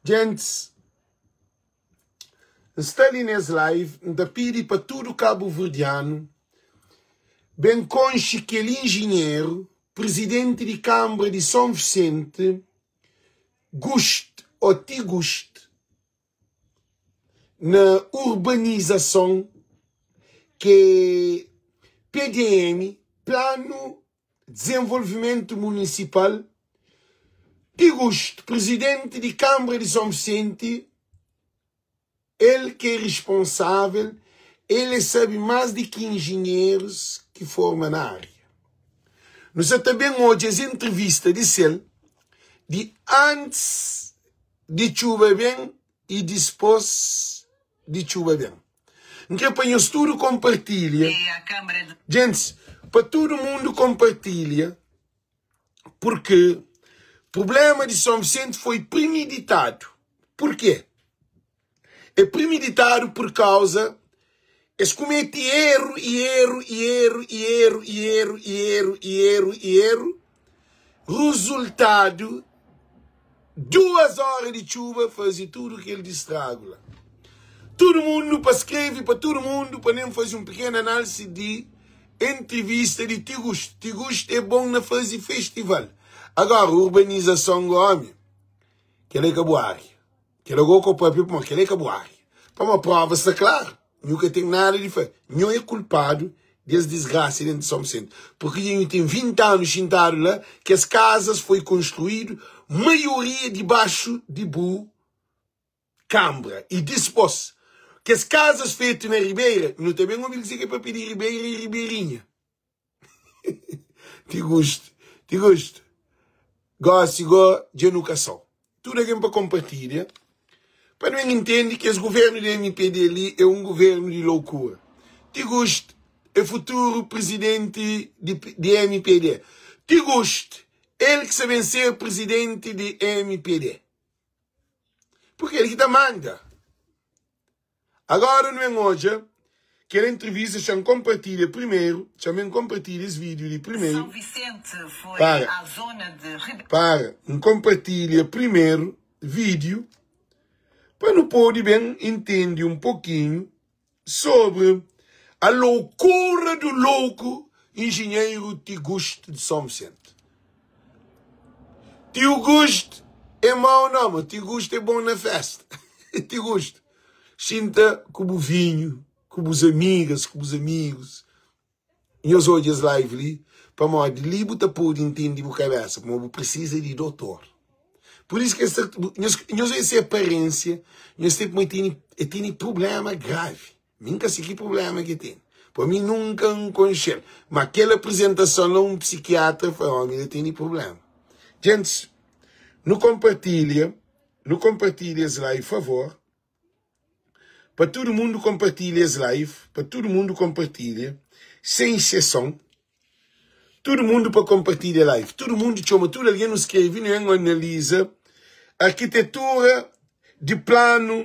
Djentis, N sta li nes live, N ta pidi pa tudu kabuverdianu ben konxe kel injinheru, prizidenti di Kanbra di Son Visenti, Gust o Ti Gust, na urbanizason ki é PDM, Planu Dizenvolvimentu Munisipal, Ti Gust, prizidenti di Kanbra di Son Visenti, El ki é risponsável, el é sabe más di ki injinherus ki forma na ária. Nu sa ta ben odja es entrivista di sel di antis di txuba ben i dispôs di txuba ben. N kre pa nhos tudu konpartilha, djentis, pa tudu mundu konpartilha, purki prublema di Son Visenti foi primiditadu. Purkê? É primiditadu pur kauza es kumete eru i eru i eru i eru i eru i eru i eru i eru. Ruzultadu, duas óra di txuba faze tudu kel distragu la. Tudu mundu pa skrebe pa tudu mundu pa nen faze un pikenu análisi di Entrevista di Tiguste. Tiguste é bom na faze festival. Agora, urbanizason go homi, kela é ka bu área. Kela go ko papia pamodi kela é ka bu área. Pamodi prova sta klaru, nhu ka ten nada di faze. Nhu é kulpadu des disgrasa dentu di São Vicente. Porque dja nhu ten 20 anu xintadu la, kes kazas foi konstruídu maioria dibaxu di bu Kanbra y dispos kes kazas fetu na Ribeira, nu ta ben obi-l dize ke papia di Ribeira y Ribeirinha. Ti gustu, ti gustu. Gosi go dja nu ka sau. Tudu algen pa konpartilha pa nu ben intende ki es guvernu di MPD li é un guvernu di loukura. Ti gustu é futuru prizidenti di, di MPD. Ti gustu el ki sa ben ser prizidenti di MPD. Porque el ki ta manda. Agora nu ben odja kel entrevista, xa-m konpartilha primeru, xa-m ben konpartilha es vídeo li primeru. São Vicente foi Para, à zona de Ribeirão. para, N konpartilha primeru vídeo pa nu pode ben intende un pokinhu Sobre a loucura do louco engenheiro Tiguste de São Vicente. Tiguste é mau não, mas Tiguste é bom na festa. Tiguste, sinta ku bu vinho, ku bus amigas, ku bus amigos. Nhos odja es live li, pamodi li bu ta pode intende bu kabesa, pamodi bu presiza di dotor. Pur isu ki es ta, nhos, nhos odja se aparensia, nhos ten kuma e tene, e tene prublema gravi. Mi N ka si ki prublema ki e tene, pamodi mi nunka N konxe-l. Ma kel aprizentason la, un psikiatra fla, omi li tene prublema. Gentis, nu konpartilha, nu konpartilha es live, favor. Pa tudu mundu konpartilha es live, pa tudu mundu konpartilha, sen exseson, tudu mundu pa konpartilha live, tudu mundu txoma tudu algen nu skrebe nu en analiza arkitetura di planu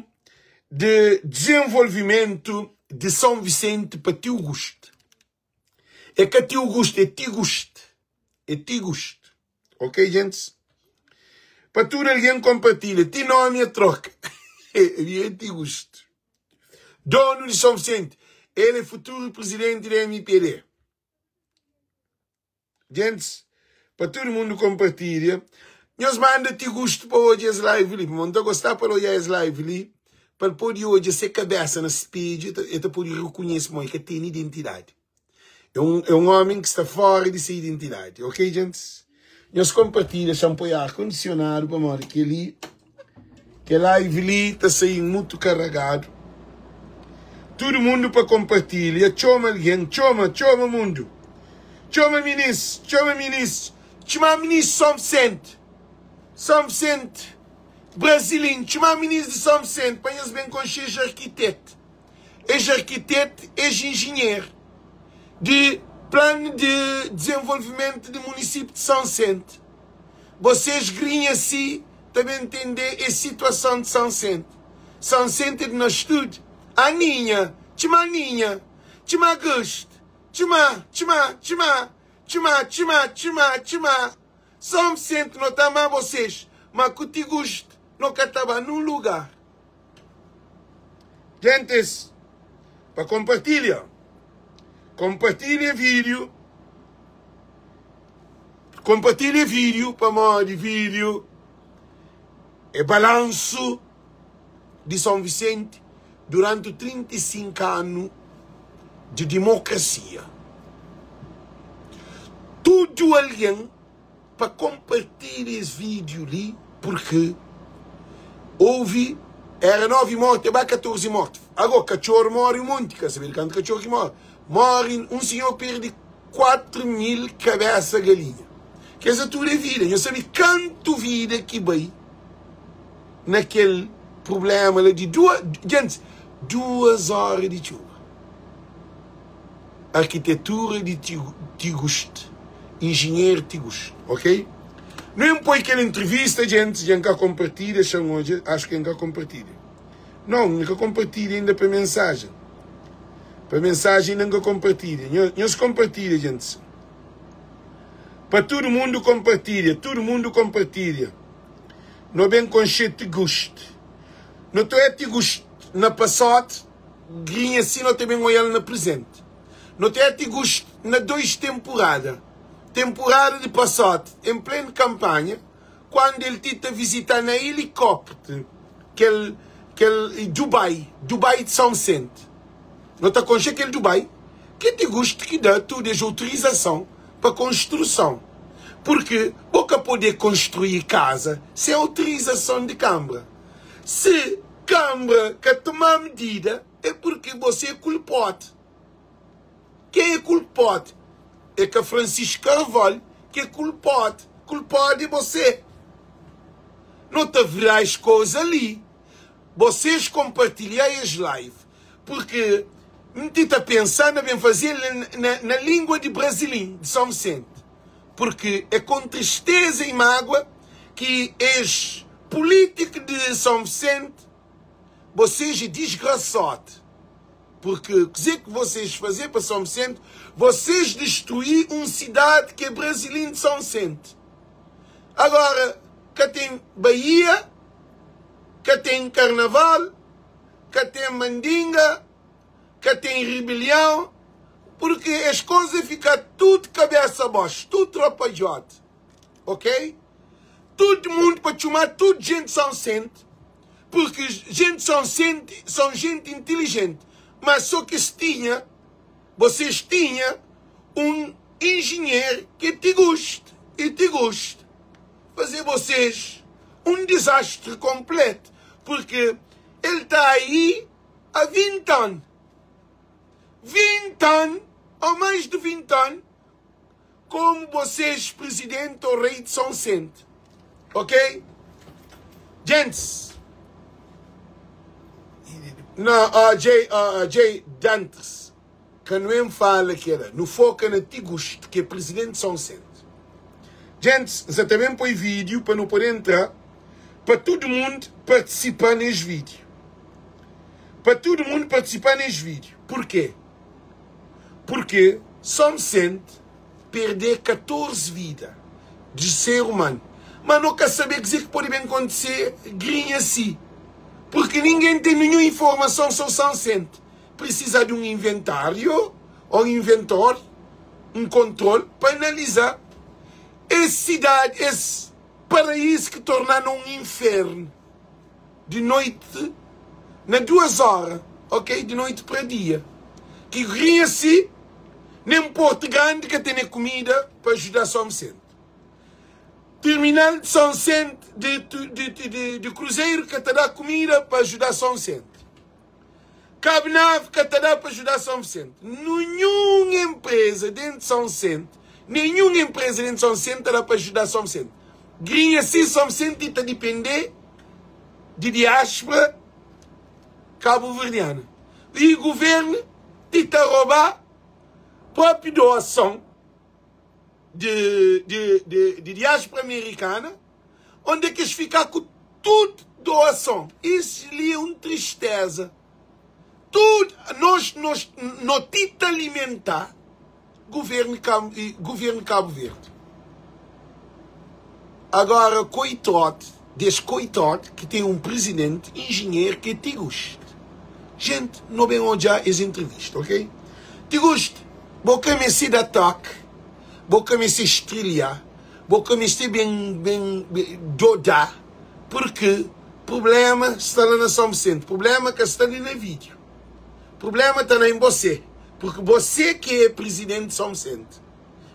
di dizenvolvimentu di São Vicente pa Tiu Guste. É ka Tiu Guste, é Ti Guste. É Ti Guste. Ok, gentis? Pa tudu algen konpartilha. Ti nomi é troka. É Ti Guste. Donu di São Vicente. El é futuru prizidenti di MPD. Gentis, pa tudu mundu konpartilha. Nhos manda Ti Guste pa odja es live li. Pamodi N ta gostá pa el odja es live li, pa el pode odja se kabésa na spedju, el ta pode rekonhese ma el ka tene identidadi. É un, é un ómi ki sta fóra di se identidadi. Ok, gentis? Nhos konpartilha, xa N poi ar kondisionadu pamodi kel-li, kel live li ta sai mutu karagadu. Tudu mundu pa konpartilha, txoma algen, txoma, txoma mundu. Txoma minis, txoma minis, txma minis São Vicente, São Vicente, Brasilin, txma minis di São Vicente pa nhos ben konxe es arkitet, es arkitet, es injinher di planu di dizenvolvimentu di munisípiu di São Vicente. Bosês grinha si ta ben ntendê es situason di São Vicente. São Vicente é di nos tudu. Aninha, txma Aninha, txma Gust, Txma, txma, txma, txma, txma, txma, txma. São Vicente no ta ama vocês, ma ku ti gust. No ka ta ba nun lugar. Gentis, pa konpartilha. Konpartilha vídiu. Konpartilha vídiu pamodi vídiu é balansu di São Vicente duranti 35 anu di dimokrasia. Tudu algen pa konpartilha es vídiu li purki ouvi era 9 morti ba 14 morti. Ago katxor mori un monti, ka sabe di kantu katxor ki mori. Mori un sinhor perdi 4 mil kabesa galinha. Kes la tudu é vida. Nhos sabe kantu vida ki bai na kel prublema la di duas, djantis, duas ora di txuba. Arkitetura di Tigust, injinheru Tigust, ok? Nu en poi kel entrevista, djantis, dja N ka konpartilha, xa-m odja, axu ki N ka konpartilha. Não, N ka konpartilha inda pa mensajen. Pa mensajen inda N ka konpartilha. Nhos konpartilha, djantis. Pa tudu mundu konpartilha, tudu mundu konpartilha. No ben konxe Tigust. No ta oia Tigust na pasód, grinha si no ta ben oiá-l na prezenti. No ta oia Tigust na dois tenpurada. Tenpurada di pasód, en plenu kanpanha, kuandu el ti ta vizitá na elikópte kel kel Dubai, Dubai di São Vicente. No ta konxe kel Dubai ki Tigust ki da tudu es otorizasãu pa konstrusãu. Purki bo ka podê konstruí kaza sen otorizasãu di kanbra. Si kanbra ka tmá medida é purki bosê é kulpóde. Ken é kulpóde? É ka Francisco Carvalho ki é kulpóde. Kulpóde é bosê. No ta virá es koza li. Bosês konpartilhá es live purki N ti ta pensá na ben fazê-l na na língua di Brasilin, di São Vicente. Purki é kon tristeza y mágua ki es pulítiku di São Vicente, bosês é disgrasóde. Purki kuzê ki bosês fazê pa São Vicente, bosês destruí un sidade ki é Brasilin di São Vicente. Agora, ka ten Baía, ka ten karnaval, ka ten mandinga, ka ten rebelião, porque as coisas fica tudo cabeça abaixo, tudo trapalhado, ok? Todo mundo para chamar tudo gente São Vicente, porque gente São Vicente são gente inteligente, mas só que se tinha, vocês tinham um engenheiro que te gosta e te gosta fazer vocês um desastre completo, porque ele está aí há 20 anos. 20 anos, ou mais de 20 anos, como vocês, presidente ou rei de São Vicente. Ok? Gents. Não, Jay, Jay Dantes, que não fala que era, no foca na Tigusto, que é presidente de São Vicente. Gents, você também põe vídeo para não poder entrar, para todo mundo participar nesse vídeo. Para todo mundo participar nesse vídeo. Por quê? Porque São Vicente perder 14 vidas de ser humano. Mas não quer saber dizer que pode bem acontecer grinha assim. Porque ninguém tem nenhuma informação sobre São Vicente. Precisa de um inventário ou um inventor, um controle para analisar essa cidade, esse paraíso que tornaram um inferno. De noite, na 2 horas, ok? De noite para dia. Que grinha assim, nem Porto Grande que tem comida para ajudar São Vicente. Terminal de São Vicente de Cruzeiro que te dá comida para ajudar São Vicente. Cabnave que te dá para ajudar São Vicente. Nenhuma empresa dentro de São Vicente, nenhuma empresa dentro de São Vicente te dá para ajudar São Vicente. Grinha assim São Vicente está depender de diáspora cabo-verdiana. E o governo tenta roubar própria doação de diáspora americana, onde é que eles ficam com tudo doação. Isso ali é uma tristeza. Tudo, nós não tenta alimentar governo Cabo Verde. Agora, coitado. Des koitod ki ten un president injinher ki é Tigust. Jent no ben odja es entrevista ok. Tigust bo ka meste da tok, bo ka meste strilha, bo ka meste ben ben dodá purke prublema sta la na São Vicente, prublema ka sta li na video. Prublema ta na em bosê, purke bosê ki é president de São Vicente.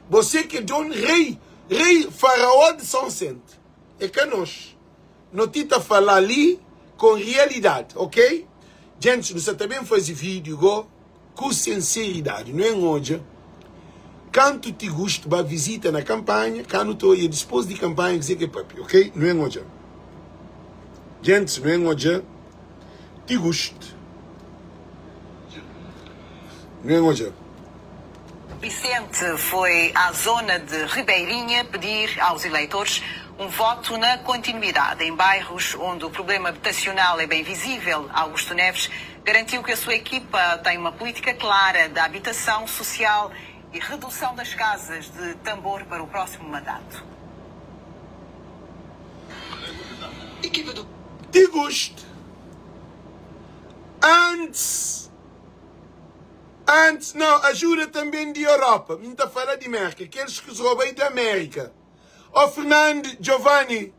Bosê ki é don rei rei faraó de São Vicente. É ka nos. No ti ta fala li com realidade, ok? Gents, nu sa ta bem faze video go ku sinceridade. Nu em odja kantu ti gusto ba visita na campanha, ka nu ta oia dispos di campanha kuze ke papia, ok? Nu em odja. Gents, nu em odja ti gusto. Nu em odja. Vicente foi à zona de Ribeirinha pedir aos eleitores um voto na continuidade. Em bairros onde o problema habitacional é bem visível, Augusto Neves garantiu que a sua equipa tem uma política clara da habitação social e redução das casas de tambor para o próximo mandato. Equipa do. Ti gosto. Antes. Antes, não, ajuda também de Europa. Min ta fala di Merka, aqueles que os roubei da América. Ó Fernando, Giovanni,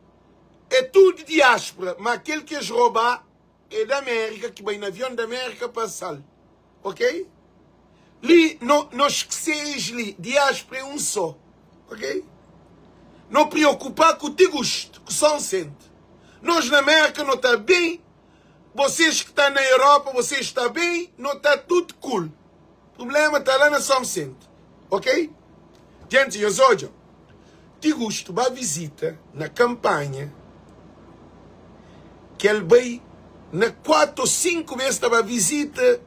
é tudo diáspora, mas aquele que os roubar é da América, que vem no avião da América para sal. Ok? Li, no, não esqueceis li, diáspora é um só. Ok? Não preocupar com o teu gosto, que só sente. Nós na América não está bem, Vocês que tá na Europa, vocês está bem, não tá tudo cool. Problema tá lá na São Vicente. Ok? Gente, eu sou Ti gosto ba visita na campanha que ele vai na 4 ou 5 vezes estava visita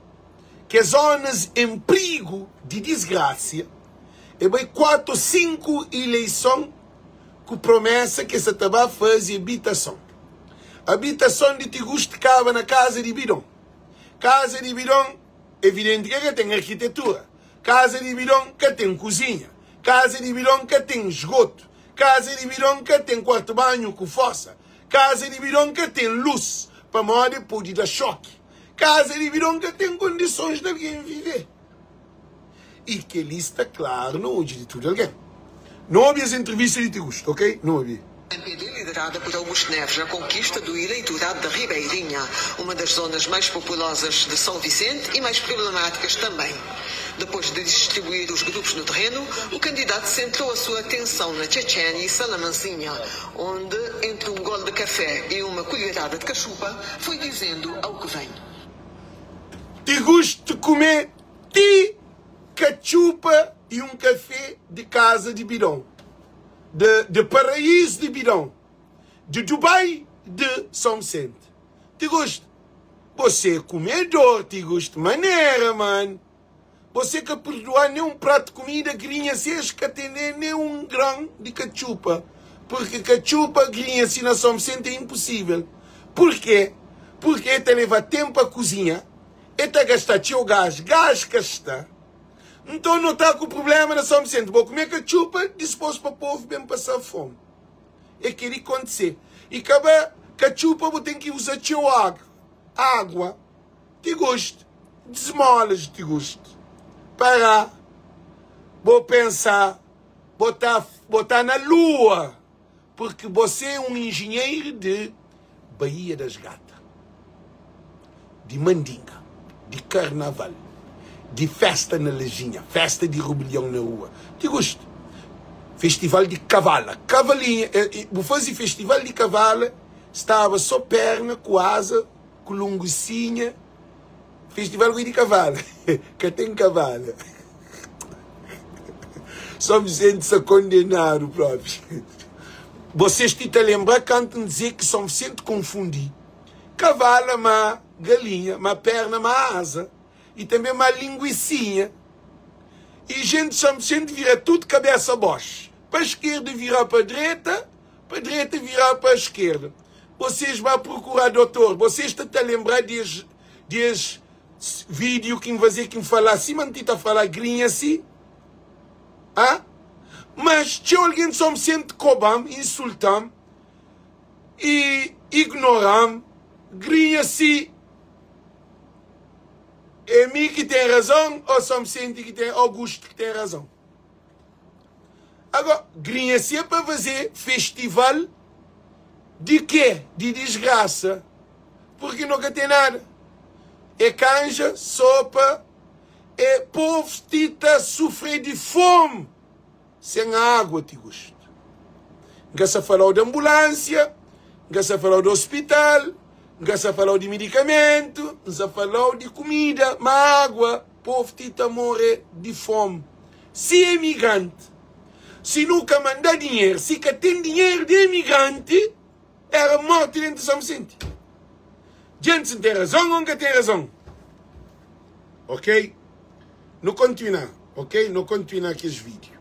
que zonas em perigo de desgraça e vai 4 ou 5 eleição com promessa que se estava a fazer habitação. Habitason di Tiguste kaba na kaza di Bidon. Kaza di Bidon, evidenti ke ka ten arkitetura. Kaza di Bidon ka ten kuzinha. Kaza di Bidon ka ten sgotu. Kaza di Bidon ka ten kuartu banhu ku fosa. Kaza di Bidon ka ten lus, pamodi pode da xoki. Kaza di Bidon ka ten kondisons di algen vive. I kel-li sta klaru na odju di tudu algen. Nu obi es entrevista di Tigusto, ok? Nu obi. MPD liderada por Augusto Neves na conquista do eleitorado da Ribeirinha, uma das zonas mais populosas de São Vicente e mais problemáticas também. Depois de distribuir os grupos no terreno, o candidato centrou a sua atenção na Chechênia e Salamancinha, onde, entre um gole de café e uma colherada de cachupa, foi dizendo ao que vem. Tigusto kume ti katxupa e um kafé di kaza di bidon, de de paraízu di bidon, de Dubai de São Vicente. Ti gosta? Você é comedor, ti gosta manera, man. Você ka perdoar nem um prato de comida, grinha se es ka tene nem um grão de katxupa. Porque katxupa, grinha si na São Vicente é impossível. Porquê? Porque ta leva tempo a cozinha. E ta gastá txeu gás, gás ka sta. Nton no ta ku prublema na São Vicente, bo kume katxupa, dispos pa povu ben pasá fomi. É keli kontise. I kaba katxupa bo ten ki uza txeu água, água, ti gostu, dismolas ti gostu. Pará, bo pensá, bo ta, bo ta na lua, porque bosê é un injinheiro de Baía das Gata, di mandinga, di karnaval, di festa na lajinha, festa di rubelion na rua. Ti gosta? Festival di kavala, kavalinha, bu faze festival di kavala, staba so perna ku aza, ku lungusinha, festival di kavala, ka ten kavala. São Vicente sta kondenadu propi. Vocês ti ta lembra kantu N dze ki São Vicente konfundi kavala ma galinha, ma perna ma aza e tanbe ma linguicinha. E gente São Vicente vira tudo kabesa box. Pa eskerda vira pa dreta, pa dreta vira pa eskerda. Vocês ba prokura dotor, vocês ta ta lembra des des Video ki N faze ki N fala sima N ti ta fala grinha si ah mas txeu algen di São Vicente koba-m insulta-m e. ignora-m, grinha si é mi ki ten razon ô Sonvisenti ki ten, Augusto ki ten razon. Agora, grinha si é pa faze festival di quê? Di disgrasa, porque no ka ten nada. É canja, sopa, é povo ti ta sofre di fome. Sen água ti gostu. N ka sa fala-u di anbulánsia, N ka sa fala-u di ospital, N ka sa fala-u di midikamentu, N sa fala-u di kumida, ma água, povu ti ta more di fómi. Si emigranti, si nu ka manda dinheru, si ka ten dinheru di emigranti, éra morti dentu São Vicente. Djentis, N ten razon ô N ka ten razon? Ok? Nu kontinua, ok? Nu kontinua kes vídeo.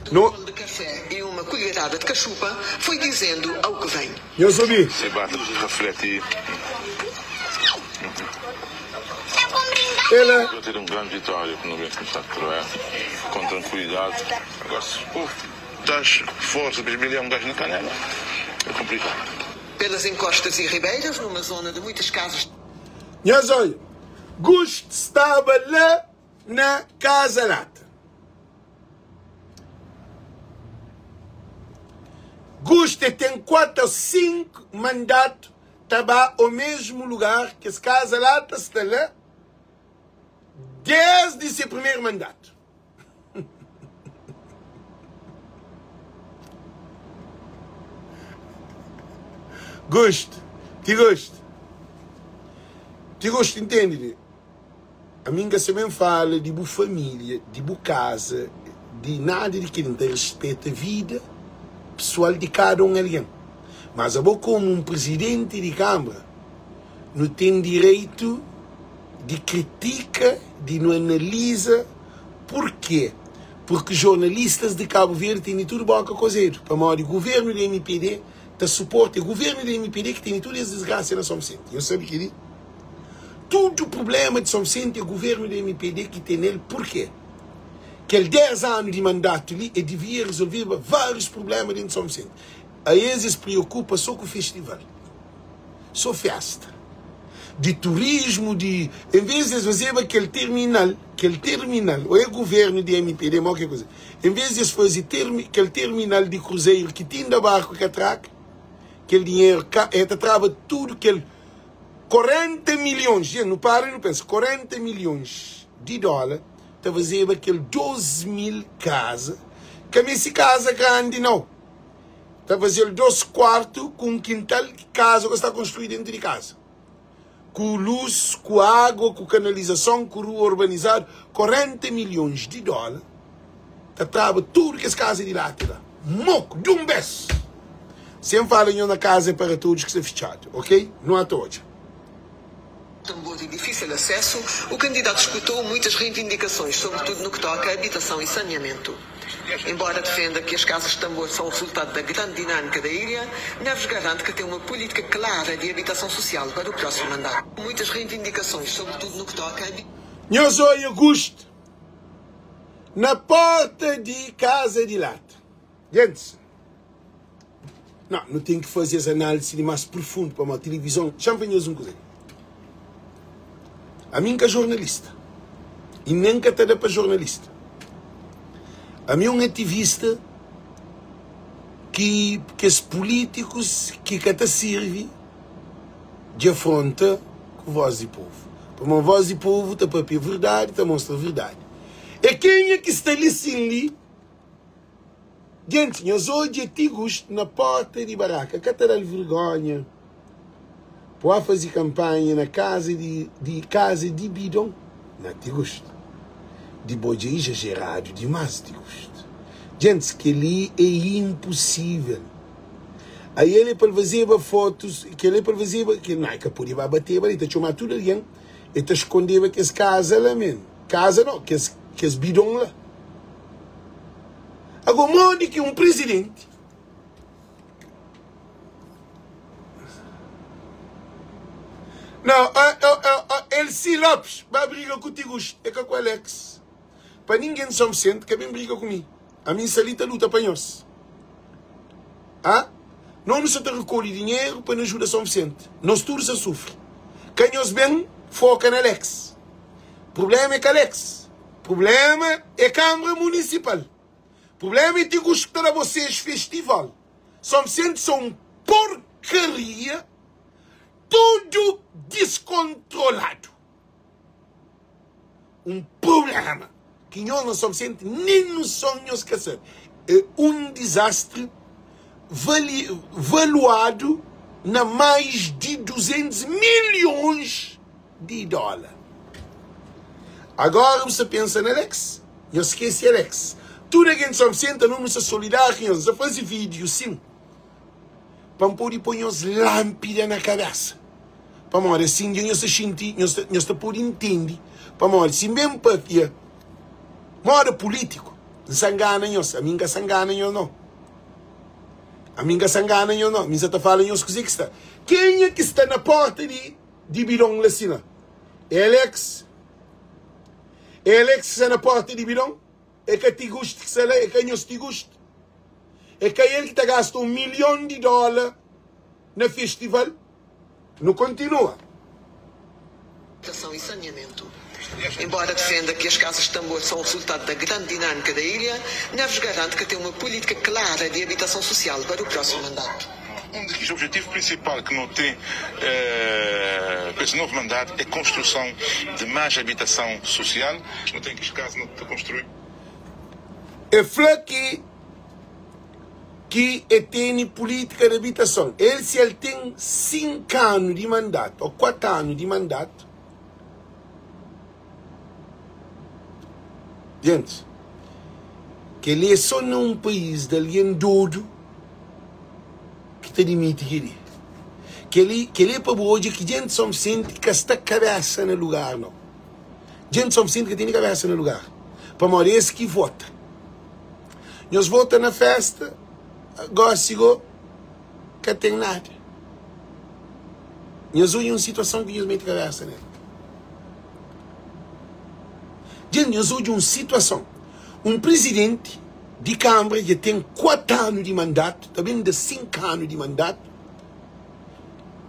Um bolo de café e uma colherada de cachupa, foi dizendo ao que vem. Nhos obi? Se ba ta refleti. Ela. Djo ter un grandi vitória ku nu ben kumsa trabalha com tranquilidade. Agora se bu das força pa esbelhar um gajo na canela é complicado. Pelas encostas e ribeiras, numa zona de muitas casas. Nhos odja, Gust staba la na Kaza Lata. Gust e ten 4 o 5 mandatu ta ba o mesmu lugar ki es Kaza Lata sta la desdi se primeru mandatu. Gosto, ti gosto, ti gosto, entende? A mim ka sa ben fala di bu família, di bu casa, di nada di kel. N ta respeita vida pessoal di kada un algen. Mas abo komu un presidenti di Câmara, nu ten direitu di kritika, di nu analiza. Porquê? Porque jornalistas de Cabo Verde tene tudo boca cozedo, pamodi governo de MPD ta suporta, é governo de MPD que tene tudo es desgracia na São Vicente. Nhos sabe keli? Tudo problema de São Vicente é governo de MPD ki tenel. Porquê? Kel 10 ano de mandato li e devia resolveba vários problema dentro de São Vicente. A es es preocupa só ku festival. So festa di turismo di em vez di es fazeba kel terminal kel terminal ou é governo di mpd ma oke kuza em vez di es faze termi kel terminal di cruzeiro ki tinda barco ka traka kel dinheiro ka e ta traba tudo kel 40 milhões gente nu para nu pensa 40 milhões di dólar ta fazeba kel 2 mil casa ka meste casa grandi nau. Ta faze-l dos kuartu ku un kintal, kaza ka sta konstruídu dentu di kaza, ku lus, ku agua, ku kanalizason, ku rua urbanizadu, 40 milhons di dóla ta traba tudu kes kaza di lata la, moku, di un bes. Sen fala nho na kaza é para todos ki sta fitxadu, ok? Nu ata odja. Tambor de difícil acesso, o candidato escutou muitas reivindicações, sobretudo no que toca a habitação e saneamento. Embora defenda que as casas de tambor são o resultado da grande dinâmica da ilha, Neves garante que tem uma política clara de habitação social para o próximo mandato. Muitas reivindicações, sobretudo no que toca a. Nhos oia gustu na porta di kaza di lata. Gentis, Não, nu ten ki faze es análise li más profundu pamodi tilivizon. Xa-m fla nhos un kuza li. Ami N ka jornalista i nen N ka ta da pa jornalista. Ami é un ativista ki kes pulítikus ki ka ta sirvi dja fronta ku vós di povu. Pamodi vós di povu ta papia verdadi, ta mostra verdadi. É kenha ki sta li sin li. Gentis, nhos odja ti gustu na porta di baraka. Ka ta da-l vergonha pua faze kanpanha na kaza di di kaza di bidon? Na ti gustu di bo dja ijajeradu dimas ti gustu. Gentis, kel-li é inpusível. Ai el é pa-l fazeba fotus, kel-li é pa-l fazeba, kel, na, el ka pode ba bateba li, ta txoma tudu algen, el ta skondeba kes kaza la men. Kaza no, kes kes bidon la. Agora, modi ki un presidenti Não, Elci Lopes ba briga ku Tiguxi, é ka ku Alex. Pa ninguém de São Vicente ka ben briga ku mi. Ami N sta li ta luta pa nhos. Ah? Nos nu sa ta rekolhe dinheru pa nu ajuda São Vicente. Nos tudu sa sufri. Ka nhos ben foka na Alex. Problema é ka Alex. Problema é Câmara Municipal. Problema é Tigus ki ta da vocês festival. São Vicente só um porcaria, tudo descontrolado. Un problema ki nhos na São Vicente nem noção nhos ka sabe. É un dizastri vali, valuado na mais di 200 milhões di dólar. Agora bu sta pensa na Alex? Nhos skese Alex. Tudo algen di São Vicente anu nu sta solidário ku nhos. Nu sta faze vídeo sim pa N pode poi nhos lánpida na kabésa. Pamodi asin dja nhos ta xinti, nhos ta, nhos ta pode intende. Pamodi si N ben pâpia móda pulítiku, N sa ngana nhos. Ami N ka sa ngana nhos, nau. Ami N ka sa ngana nhos, nau. Mi N sa ta fala nhos kuzê ki sta. Kenha ki sta na pórta di, di bidon la sima? É Alex? É Alex ki sta na pórta di bidon? É ka Tigusti ki sta la? É ka nhos Tigusti? É ka el ki ta gasta un milhon di dóla na festival? Nu kontinua. Habitação e saneamento. Embora defenda que as casas de tambor são o resultado da grande dinâmica da ilha, Neves garante que tem uma política clara de habitação social para o próximo mandato. Um dos objetivos principal que não tem eh, com esse novo mandato é a construção de mais habitação social. Não tem que as casas não te construir. É fla ki ki e tene pulítika di abitason. El si el ten 5 anu di mandatu ô 4 anu di mandatu, gentis, kel-li é sô na un país di algen dodu ki ta dimiti kel-li. Kel-li kel-li é pa bu odja ki djenti São Vicente ka sta kabésa na lugar, nau. Djenti São Vicente ka tene kabésa na lugar, pamodi es ki vota. Nhos volta na festa, gosi go ka ten nada. Nhos odja un situason ki nhos mete kabesa nel. Dja nhos odja un situason, un prizidenti di kanbra dja ten 4 anu di mandatu, ta ben da 5 anu di mandatu,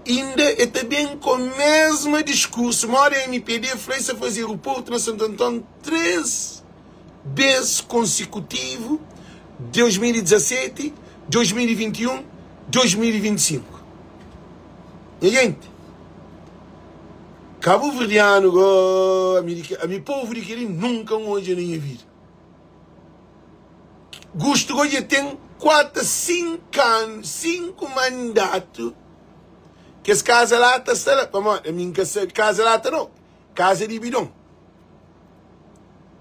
inda e ta ben ku mesma diskursu, moda MPD fla e sa faze aeroportu na Santo Anton 3 bês konsekutivu, 2017, 2021, 2025. Nha jenti, kabuverdianu go, ami di ami povu di kel-li nunka N odja na nha vida. Gustu go dja ten 4, 5 anu, 5 mandatu kes kaza lata sta la, pamodi ami N ka sabe, kaza lata nau, kaza di bidon.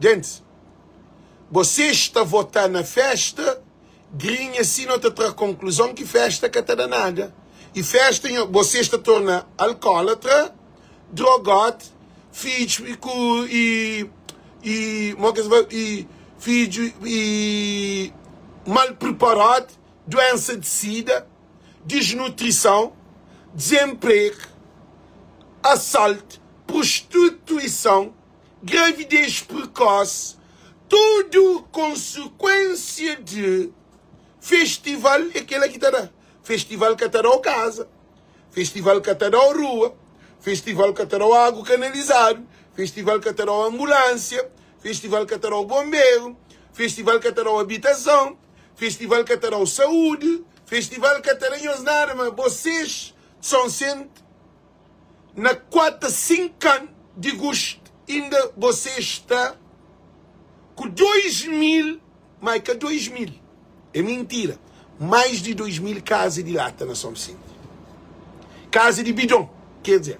Gentis, bosês ta votá na fésta, grinha si no ta tra konkluzon ki fésta ka ta da nada. Y fésta nho, bosês ta torna alkólatra, drogóte, fidju y ku y y mo ke se fla y fidju y mal preparóde, duénsa di sida, desnutrisãu, dezenpreg, asalte, prostituisãu. gravidez precoce, tudo consequência de festival é kela ki ta da. Festival ka ta dau casa, festival ka ta dau rua, festival ka ta dau agu canalizado, festival ka ta dau ambulância, festival ka ta dau bombeiro, festival ka ta dau habitação, festival ka ta dau saúde, festival ka ta da nhos nada, mas vocês são sente Na 4 5 an di gust inda bose sta ku 2000 ma e ka 2000 e mintira mais di 2000 kaza di lata na São Vicente kaza di bidon ker dizer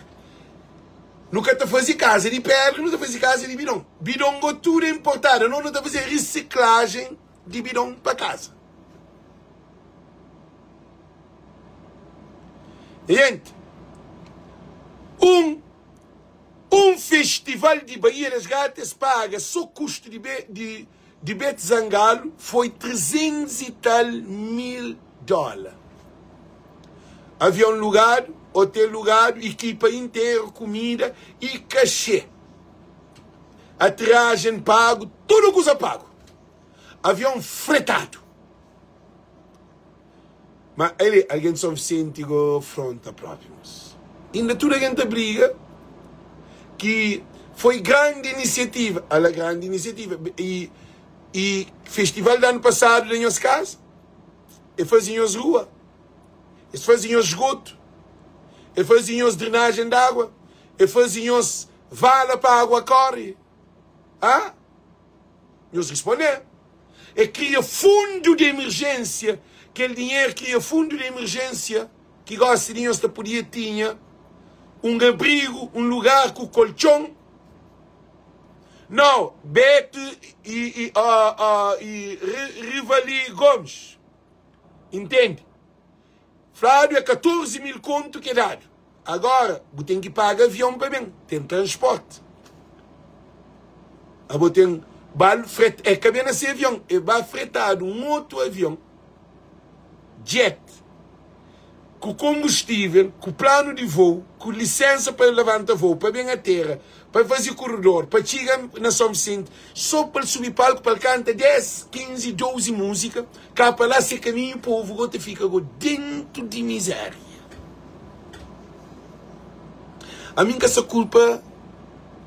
nu ka ta faze kaza di pedra nu ta faze kaza di bidon bidon go tudu e importadu ano nu ta faze risiklajen di bidon pa kaza. Gente, um um festival de Baía das Gatas paga só custo de, de, de Bete Zangalo foi 300 e tal mil dólares. Avião lugado, hotel lugado, equipa inteira, comida e cachê. Aterragem pago, tudo coisa pago. Avião fretado. Ma el é algen di Son Visenti go fronta propi mos. Inda tudu algen ta briga ki foi grandi inisiativa. Ala grandi inisiativa. I, i festival di anu pasadu na nhos kaza, e faze nhos rua, es faze nhos esgotu, e faze nhos drenajen di agua, e faze nhos vala pa agua kore. Ha? Nhos responde. E kria fundu di emerjênsia, kel dinheru kria fundu di emerjênsia ki gosi di nhos ta podia tinha un abrigu, un lugar ku koltxon. Nau, Beto i, i, uh, uh, i Rivali Gomes, intende? Fladu é 14 mil kontu ki é dadu. Agora, bu ten ki paga avion pa ben, ten transporti. Abo ten bal fret, é ka ben na se avion, é ba fretadu un otu avion, jet, ku konbustivel, ku planu di vou, ku lisensa pa labanta vou, pa ben atera, pa faze kuredor, pa txiga na São Vicente, so pa el subi palku pa el kanta 10, 15, 12 múzika, ka pa la se kaminhu, povu go ta fika go dentu di mizeria. Ami N ka sa kulpa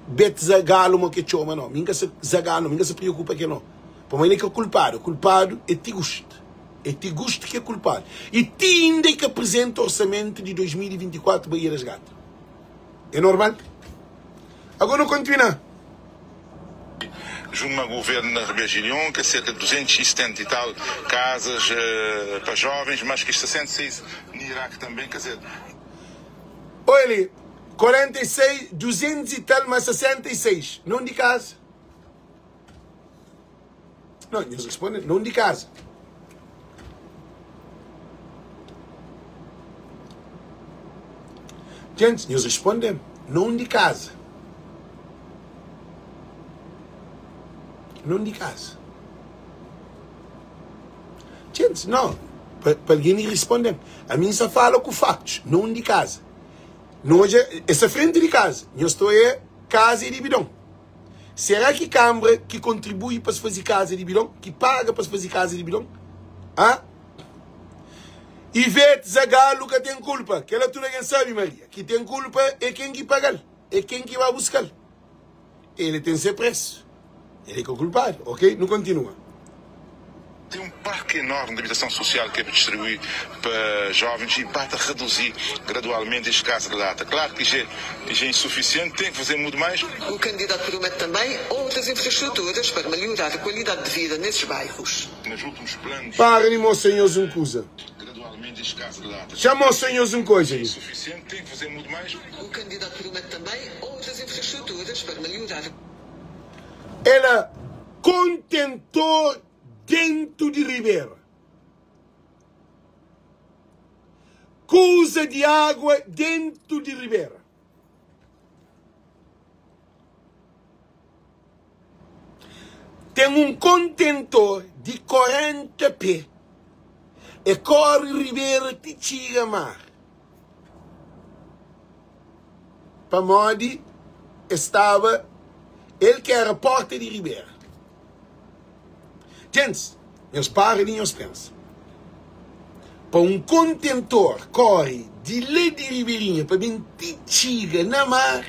Bet Zagalo mo ke txoma no, mi N ka sa Zagalo, mi N ka sa preokupa ke no, pamodi el é ka kulpadu, kulpadu é Tigust. É Tiguste ki é kulpadu. I ti inda e ka apresenta orsamento di 2024 Baía das Gatas. É normal? Agora nu kontinua. Junto ma governo na Rebejilion, ke serka de 270 e tal casas pa jovens, mas ki 66 na Iraque também, quer dizer. Olha, 46, 200 e tal, mais 66, não de casa. Não, nhos responde, não de casa. Gente, nhos responde, não de casa. Não de casa. Gente, não. Pa alguém responder. A mim só fala com factos, não de casa. Não hoje, essa frente de casa. Nhos estou é casa e de bidão. Será ki Kambra ki kontribui pa es faze kaza di bidon, ki paga pa es faze kaza di bidon? Ha? Ivete Zagalo ka ten kulpa, kela tudu algen sabe, Maria. Ki ten kulpa é ken ki paga-l, é ken ki ba buska-l. Ele ten se presu, ele é ka kulpadu, ok? Nu kontinua. Tem um parque enorme de habitação social que é para distribuir para jovens e bata reduzir gradualmente este caso de lata. Claro que já, já é insuficiente, tem que fazer muito mais. O candidato promete também outras infraestruturas para melhorar a qualidade de vida nesses bairros. Nos últimos planos. Para de mostra nhos um coisa. Gradualmente este caso de lata. Já mostra nhos um coisa. É insuficiente, tem que fazer muito mais. O candidato promete também outras infraestruturas para melhorar. Ela contentor Dentu di ribera. Kuza di agua dentu di ribera. Ten un kontentor di 40 pé. E kóre ribera ti txiga mar. Pamodi e staba el ki éra pórta di ribera. Gentis, nhos para di nhos pensa. Pa un kontentor kóre di la di Ribeirinha pa ben ti txiga na mar,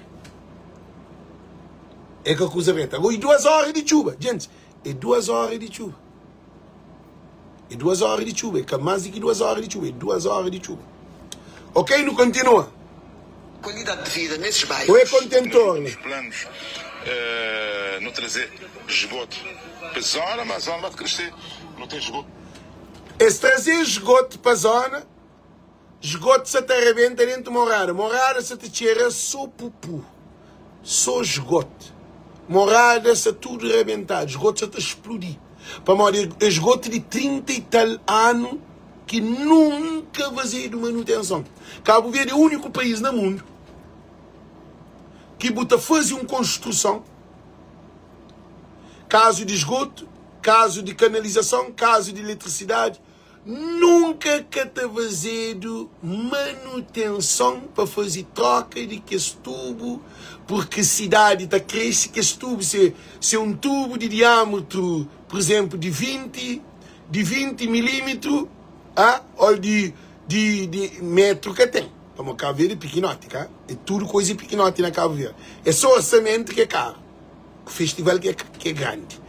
é ka kuza breta. Agó, i duas óra di txuba? Gentis, é duas óra di txuba. É duas óra di txuba, é ka más di ki duas óra di txuba, é duas óra di txuba. Ok, nu kontinua. Qualidade de vida nesses bairros. Ou é contentor, né? Nos planos no trazer esgoto pa zona, mas zona ba ta crescer, no tem esgoto. Es trazer esgoto pa zona, esgoto sa ta rebenta dentu morada, morada sa ta txera so pupu, so esgoto, morada sa tudo rebentadu, esgoto sa ta explodi, pamodi esgoto di 30 e tal anu ki nunka fazedu manutenson. Kabu Verdi é úniku país na mundu ki bu ta faze un konstruson, kazu di esgotu, kazu di kanalizason, kazu di eletrisidadi, nunka ka ta fazedu manutenson pa faze troka di kes tubu, purki sidadi ta krese, kes tubu se se un tubu di diâmetru, pur izenplu, di 20 di 20 milímetru. Ah, ol di di di metru ka ten. Pamodi Cabo Verde é pikinoti, ka? É tudu koisa é pikinoti na Cabo Verde. É só orçamento ki é karu. Ku festival ki é ki é grandi.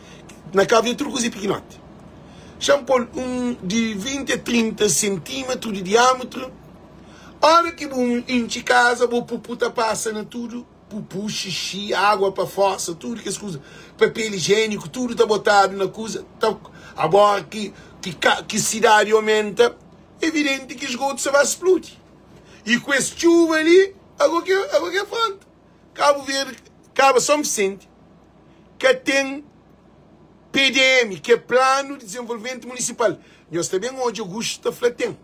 Na Cabo Verde tudu kuza é pikinoti. Xa-m pô-l un di 20 a 30 sentímetru di diâmetru. Ora ki bu intxi kaza, bo pupu ta pasa na tudu. Pupu, xixi, água pa fosa, tudu kes kuza, papel ijiéniku, tudu ta botadu na kuza. Ta, agora ki, ki, ka, ki sidadi omenta, evidenti ki esgotu sa ba spludi. I ku es txuba li, ago ki, ago ki afronta. Kabu Verdi, kaba São Vicente, ka ten PDM, ki é Planu di Dizenvolvimentu Munisipal. Nhos ta ben odja Augusto ta fla ten.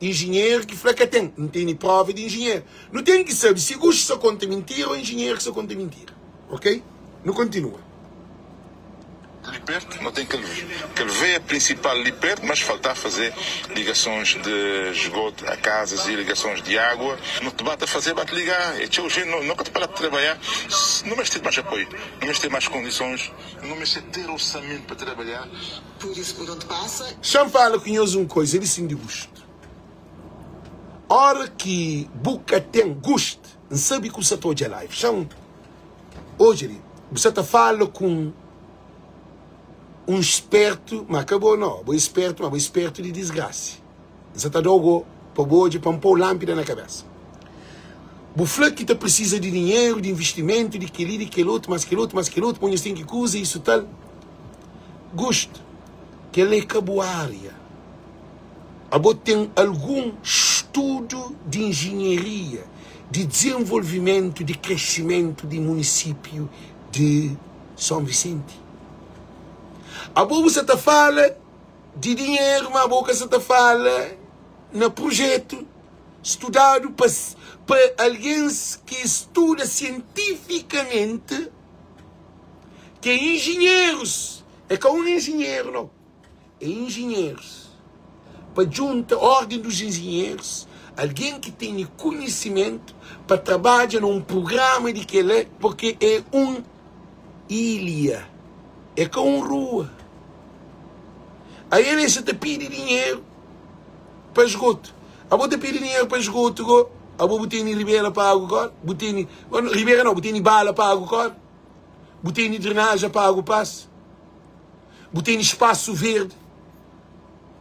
Injinheru ki fla ka ten. N tene prova di injinheru. Nu ten ki sabe si Guxo sa konta mintira o injinheru ki sa konta mintira. Ok? Nu kontinua. Li pertu, no ten kel kel veia prinsipal li pertu, mas faltá fazê ligasons de esgoto a casas e ligasons de água. No ta ba ta fazê, ba ta ligá, é txeu jente, no no ka ta pará de trabaiá. No meste de mais apoio, no meste mais kondisons, no meste ter orçamento pa trabaiá. Pur isu, pur onde pasa. Xa-m fala ku nhos un koisa li sin di gustu. Ora ki bu ka ten gust, N sabe ku sa ta odja live. Xa-m odja li, bu sa ta fala ku un spertu, ma ka bo no, bo é spertu, ma bo é spertu di disgrasi. N sa ta da-u go pa bu odja, pa N pô-u lánpida na kabésa. Bu fla ki ta prisiza di dinheru, di investimentu, di kel-li, di kel-otu, mas kel-otu, mas kel-otu, pa nhos ten ki kuza, isu tal. Gustu, kel-la é ka bu ária. Abo ten algun studu di injinharia di dizenvolvimentu, di kresimentu di munisípiu di Son Visenti? Abo bu sa ta fala di dinheru, ma abo ka sa ta fala na prujetu studadu pa pa algens ki studa sientifikamenti, ki é injinherus, é ka un injinheru nau, é injinherus, pa djunta orden dos injinherus, algen ki tene kunhisimentu pa trabadja na un prugrama di kela, porque é un ilha, é ka un rua. Aí el sa ta pidi dinheru pa esgotu. Abo ta pidi dinheru pa esgotu go, abo bu tene ribera pa agu kore? Bu tene, ribera nau, bu tene bala pa agu kore? Bu tene drenaja pa agu pasa? Bu tene spasu verdi?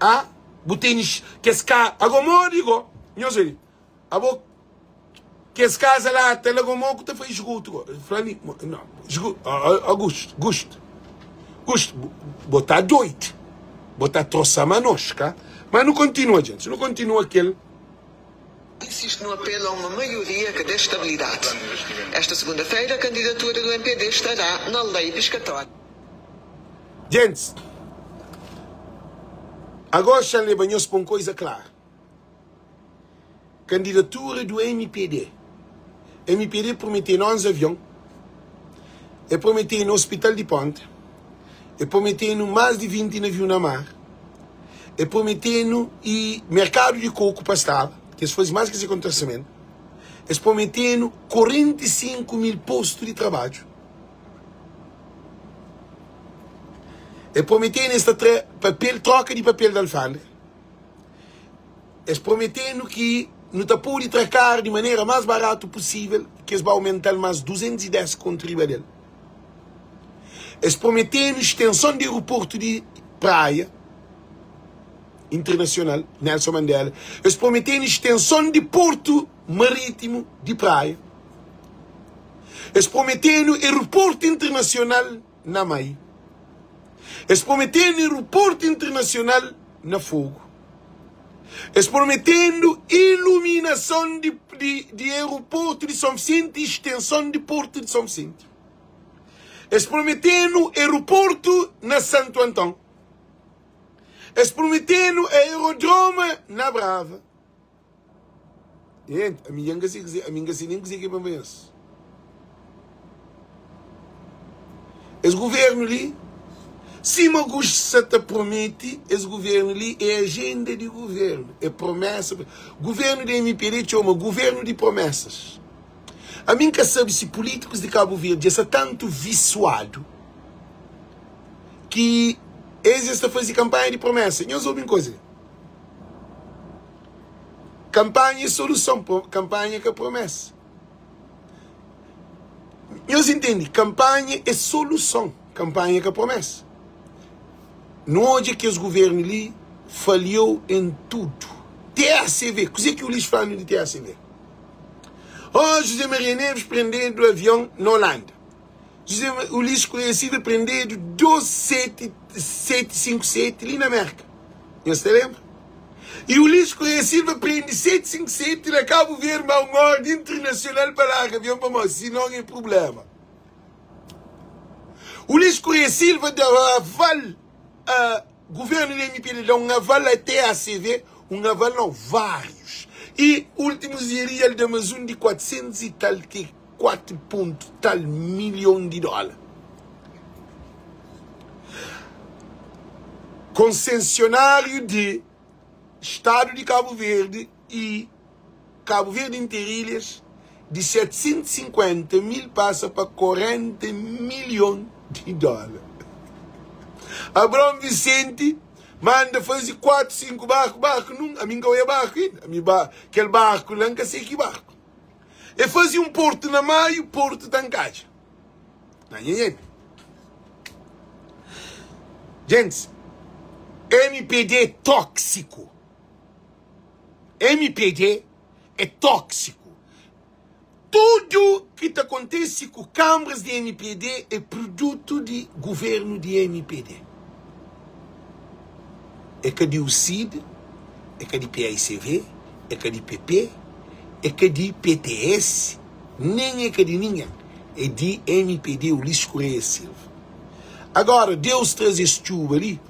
Ah, bu tene kes ka, ago modi go? Nhos obi, abo Kes kaza la ta lago mo ku ta fai esgoto go. Fla mi, no, esgoto, Augusto, Gusto, Gusto, bo ta doido, bo ta troça ma nos, ka? Ma nu continua, gente, nu continua kel. Insiste no apelo a uma maioria que dê estabilidade. Esta segunda-feira, a candidatura do MPD estará na lei piscatória. Gents, agora xa leba nhos pa un coisa clara. Candidatura do mpd Mpd prometenu 11 avion, e prometenu hospital di ponta, e prometenu mas di 20 naviu na mar, e prometenu e mercado di coco pa staba, ki es faze mas ki se kontra-orçamento, es prometenu 45 mil posto di trabadju, e prometenu es ta tra papel, troka di papel di alfandega. Es promete-nu ki nu ta pode tra karu di manera más baratu pusível, ki es ba aumenta-l más 210 kontu riba del. Es promete-nu stenson di aeroportu di Praia Internasional Nelson Mandela. Es promete-nu stenson di portu marítimu di Praia. Es promete-nu aeroportu internasional na Mai. Es prometenu aeroportu internasional na Fogo. Es prometenu iluminason di, di, di aeroportu di São Vicente e extensão di portu di São Vicente. Es prometenu aeroportu na Santo Antão. Es prometenu aerodroma na Brava. Gente, ami dja N ka si kuzê, ami N ka si nen kuzê ki é pa N pensa. Es governu li, sima Guxi sa ta promete, es governu li é ajenda di governu, é promesa. Governu di MPD txoma governu di promesas. Ami N ka sabe si pulítikus di Kabu Verdi dja sta tantu visuadu ki es es ta faze kanpanha di promesa. Nhos obi un koza li. Kampanha é soluson, kampanha é ka promesa. Nhos intende? Kampanha é soluson, kampanha é ka promesa. Nu odja ki es governu li falhou em tudu. TACV, kuzê ki Ulisses fla-nu di TACV? Oh, José Maria Neves prendedu avion na Holanda. José Ulisses Correia Silva prendedu 2757 li na Merka. Nhos ta lenbra? E Ulisses Correia Silva prende 757 na Cabo Verde, ma un órdi internacional pa larga avion pamodi sinon é problema. Ulisses Correia Silva da aval a governo di MPD da un aval a TACV, un aval não, vários. E últimos dia li el da mais um de 400 e tal que 4 ponto tal milhão de dólar. Concessionário de Estado de Cabo Verde e Cabo Verde Interilhas de 750 mil passa pa 40 milhon di dólar. Abraão Vicente manda faze 4, 5 barku, barku nun, ami nka oia barku inda, ami ba, kel barku la nka sei ki barku. E faze un portu na Maio, portu ta nkadja. Na nhenhene. Gentis, MPD é tóxico. Mpd é tóxico. Tudu ki ta kontese ku kambras di mpd é produtu di governu di mpd. É ka di UCID, é ka di paicv, é ka di pp, é ka di pts, nen é ka di ningen. É di mpd Ulisses Correia Silva. Agora, Deus traze es txuba li.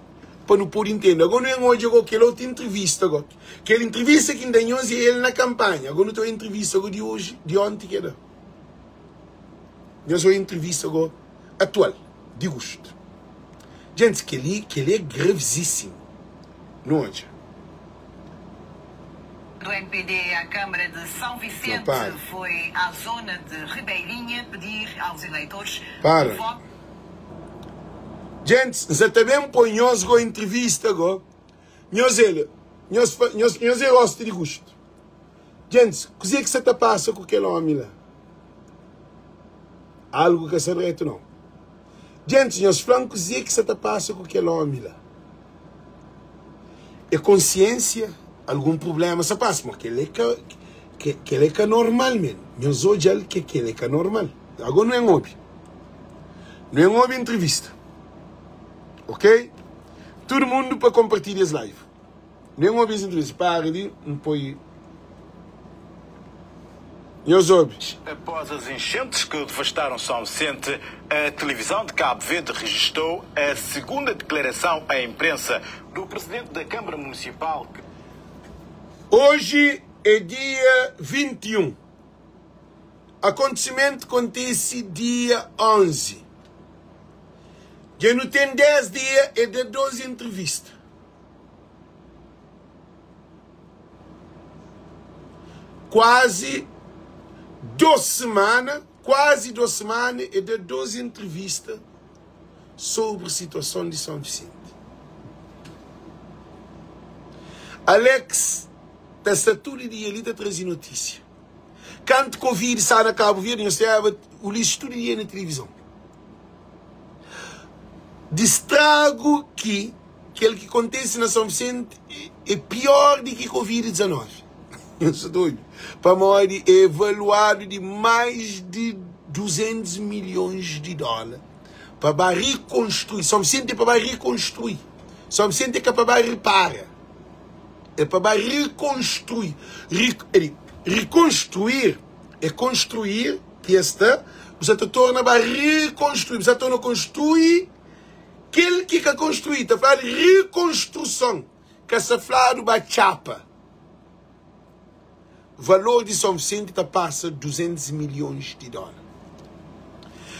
Pa nu pode intende. Ago nu en odja go kel otu intrivista go. Kel intrivista ki N da nhos e el na kanpanha. Ago nu ta oia intrivista go di oji, di onti ke da. Nhos oia intrivista go atual, di gustu. Djentis, kel-li, kel-li é gravizísimu. Nu odja. Do MPD à Câmara de São Não, Vicente para. foi à zona de Ribeirinha pedir aos eleitores um Para. voto. Djentis, N sa ta ben poi nhos go intrivista go. Nhos el, nhos fa, nhos, nhos é rostu di gustu. Djentis, kuzê ki sa ta pasa ku kel omi la? Algu ka sa dretu nau. Djentis, nhos fla-m kuzê ki sa ta pasa ku kel omi la? É konsiensia? Algun prubléma sa pasa? Ma kel é ka, ke, kel é ka normal men. Nhos odja-l ke kel é ka normal. Ago nu en obi. Nu en obi intrivista. Ok? Tudu mundu pa konpartilha es live. Nu en obi es intrivista. Para li, N poi. Nhos obi. Após as enchentes que devastaram São Vicente, a televisão de Cabo Verde registrou a segunda declaração à imprensa do presidente da Câmara Municipal. Que... Hoje é dia 21. Akontisimentu kontise dia 11. Dja nu ten 10 dia e da 2 entrevista. Kuazi 2 semana, kuazi 2 semana e da 2 entrevista sobri situason di São Vicente. Alex ta sta tudu dia li ta traze notísia. Kantu Covid staba na Cabo Verde, nhos teneba Ulisses tudu dia na tilivizon. Di stragu ki kel ki kontese na São Vicente é pior di ki Covid 19. Nhos sta ta obi? Pamodi é evaluadu di mais di 200 milhões di dóla pa ba rikonstrui. São Vicente é pa ba rikonstrui. São Vicente é ka pa ba ripara. É pa ba rekonstrui. Rekonstruir é konstruir ki es sta, bu sa ta torna ba rekonstrui, bu sa torna konstrui kel ki ka konstrui. Ta fladu rekonstruson, ka sa fladu ba txapa. Valor di São Vicente ta pasa 200 milhões di dólar.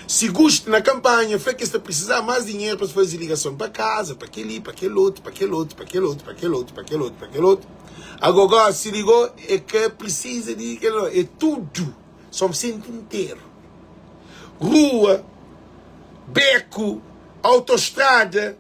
Si Gusto na kampanha fla ki es ta precisá más dinheru pa es faze ligason pa kaza, pa kel-li, pa kel otu, pa kel otu, pa kel otu, pa kel otu, pa kel otu, pa kel otu. Ago gósi li go e ka precisa di kel otu, é tudu São Vicente interu. Rua, beku, autostrada.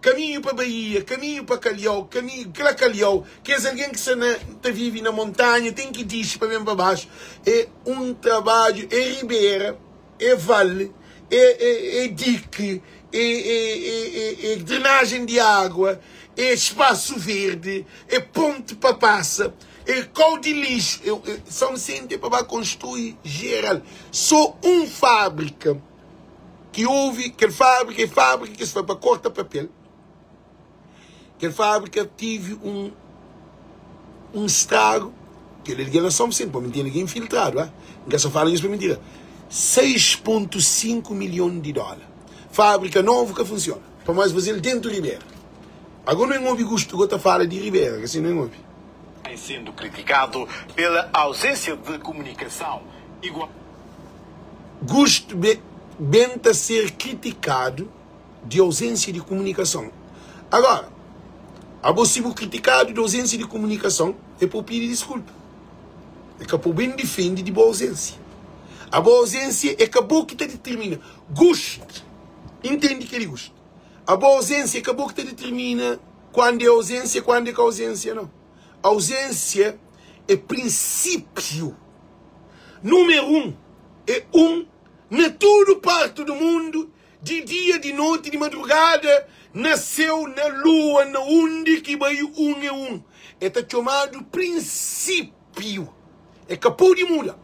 Kaminhu pa Baía, kaminhu pa Kalhau, kaminhu kla Kalhau, kes algen ki sta na ta vive na montanha ten ki dixi pa ben pa baxu. É un trabadju, é ribera, é vale, é é é diki, é é é é drenajen di água, é spasu verdi, é ponti pa pasa, é kau di lixu. É é São Vicente é pa ba konstrui jeral. So un fábrika. Ki ouvi kel fábrika e fábrika ki es fla pa korta papel. Kel fábrika tive un un stragu. Kel algen la São Vicente, pa mi ten algen infiltradu, ah. N ka sa fala nhos pa mintira. 6.5 milhon di dóla. Fábrika novu ka funsiona. Pamodi es faze-l dentu Ribera. Agora nu en obi Gusto go ta fala di Ribera, ka si nu en obi. Vem sendo criticado pela ausência de comunicação igual. Gusto ben ta ser kritikadu di auzénsia di kumunikason. Agora, abo si bu kritikadu di auzénsia di kumunikason, é pa bu pidi diskulpa. É ka pa bu ben difende di bu auzénsia. Abo auzénsia é ka bo ki ta ditirmina. Gusto, intende kel-li Gusto. Abo auzénsia é ka bo ki ta ditirmina kuandu é auzénsia e kuandu é ka auzénsia, nau. Auzénsia é prinsípiu. Númeru 1 é 1 na tudu parti di mundu, di dia, di noti, di madrugada, na séu, na lua, na undi ki bai 1 é 1. É ta txomadu prinsípiu. É ka pode muda.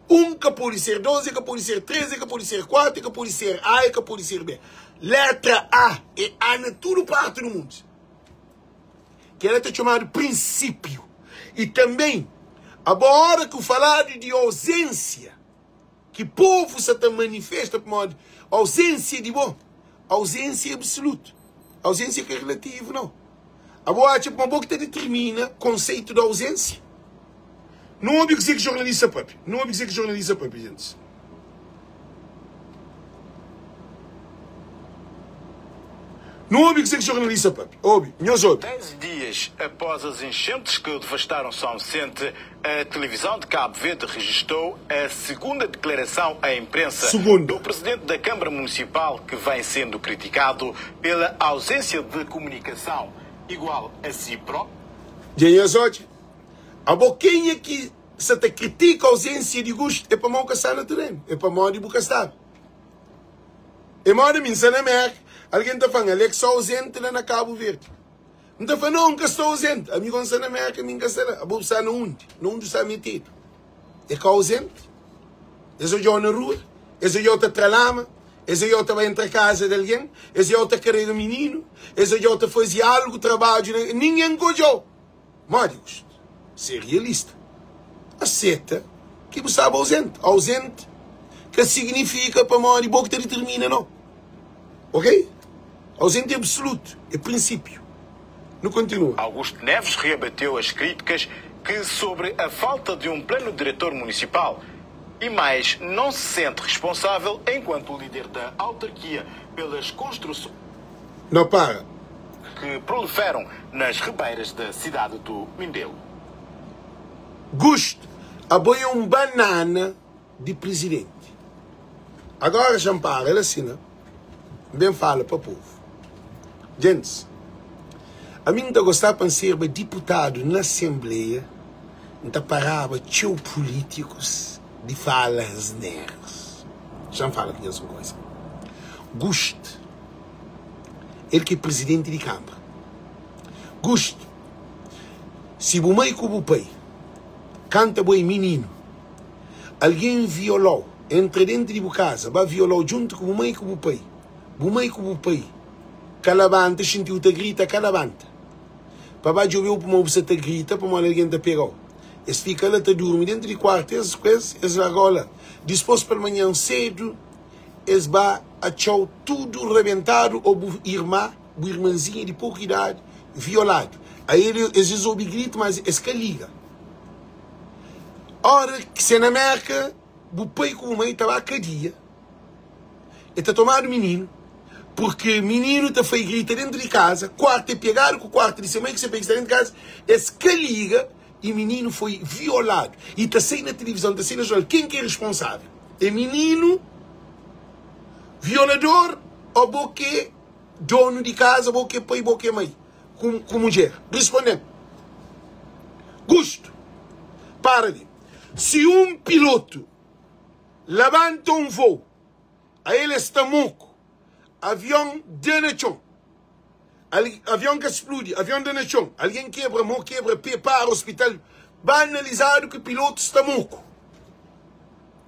1 ka pode ser 2, é ka pode ser 3, é ka pode ser 4, é ka pode ser A, é ka pode ser B. Letra A é A na tudu parti di mundu. Kel-la ta txomadu prinsípiu. I tanbê, abo óra ki faladu di auzénsia ki povu sa ta manifesta pamodi auzénsia di bo, auzénsia é absolutu, auzénsia ka é relativu, nau. Abo atxa ma bo ki ta ditirmina konseitu di auzénsia? Nu obi kuzê ki jornalista pâpia. Nu obi kuzê ki jornalista pâpia, gentis. Nu obi kuzê ki jornalista pâpia. Obi, nhos obi. 10 dias após as enchentes que devastaram São Vicente, a televisão de Cabo Verde registrou a segunda declaração à imprensa Segunda. do presidente da Câmara Municipal, que vem sendo criticado pela ausência de comunicação igual a si próprio. Dja nhos odja? Abo kenha ki sa ta kritika ausensia di gustu é pamodi bu ka sta na terenu, é pamodi bu ka staba. É moda mi, N sta na Merka, algen ta fla-m, Alex sta ausenti la na Kabu Verdi. N ta fla, nau, N ka sta ausenti. Ami gosi N sta na Merka, mi N ka sta la. Abo bu sta na undi? Na undi bu sta metedu? É ka ausenti? Es odja-u na rua? Es odja-u ta tra lama? Es odja-u ta ba entra kaza di algen? Es odja-u ta karega mininu? Es odja-u ta faze algu, trabadju na. Ningen ka odja-u! Modi Augusto? Ser realista. Aseta ki bu staba auzenti. Auzenti ka signifika pamodi bo ki ta ditirmina, no. Ok? Auzenti é absolutu, é prinsipiu. Nu kontinua. Augusto Neves reabateu as críticas que sobre a falta de um plano diretor municipal e mais não se sente responsável enquanto líder da autarquia pelas construções Não para. que proliferam nas ribeiras da cidade do Mindelo. Gusto, abo é um banana di presidente. Agora xa N para la si na ben fala pa povo. Gentis, ami N ta gostaba pa N serba diputadu na Assembleia, N ta paraba txeu pulítikus di fala asneras. Xa N fala ku nhos un koza. Gusto, el ki é prizidenti di kanbra. Gusto, si bu mai ku bu pai kanta bo é mininu, algen viola-u, entra dentu di bu kaza, ba viola-u djuntu ku bu mai ku bu pai, bu mai ku bu pai ka labanta, xinti-u ta grita, ka labanta pa ba djobe-u pamodi bu sta ta grita, pamodi algen ta pega-u. Es fika la ta durmi dentu di kuartu, es ku es, es larga-u la. Dispôs palmanhan sedu, es ba atxa-u tudu rabentadu ô bu irma, bu irmanzinha di poku idadi violadu. Aí es es obi gritu, mas es ka liga. Ora ki se na Merka, bu pai ku bu mai ta ba kadia, e ta tomadu mininu, purki mininu ta fai grita dentu di kaza, kuartu e pegadu ku kuartu di se mai ku se pai ki sta dentu di kaza, es ka liga i mininu foi violadu. I ta sai na tilivizon, ta sai na jornal, ken ki é responsavel? É mininu violador o bo ki é. donu di kaza, bo ki é pai, bo ki é mai ku, ku mudjer? Responde-m. Gustu, para li. Si un pilotu labanta un vou, ael es sta moku, avion da na txon. Avion ka spludi, avion da na txon, algen kebra mo, kebra pe, para ospital, ba analizadu ki pilotu sta moku.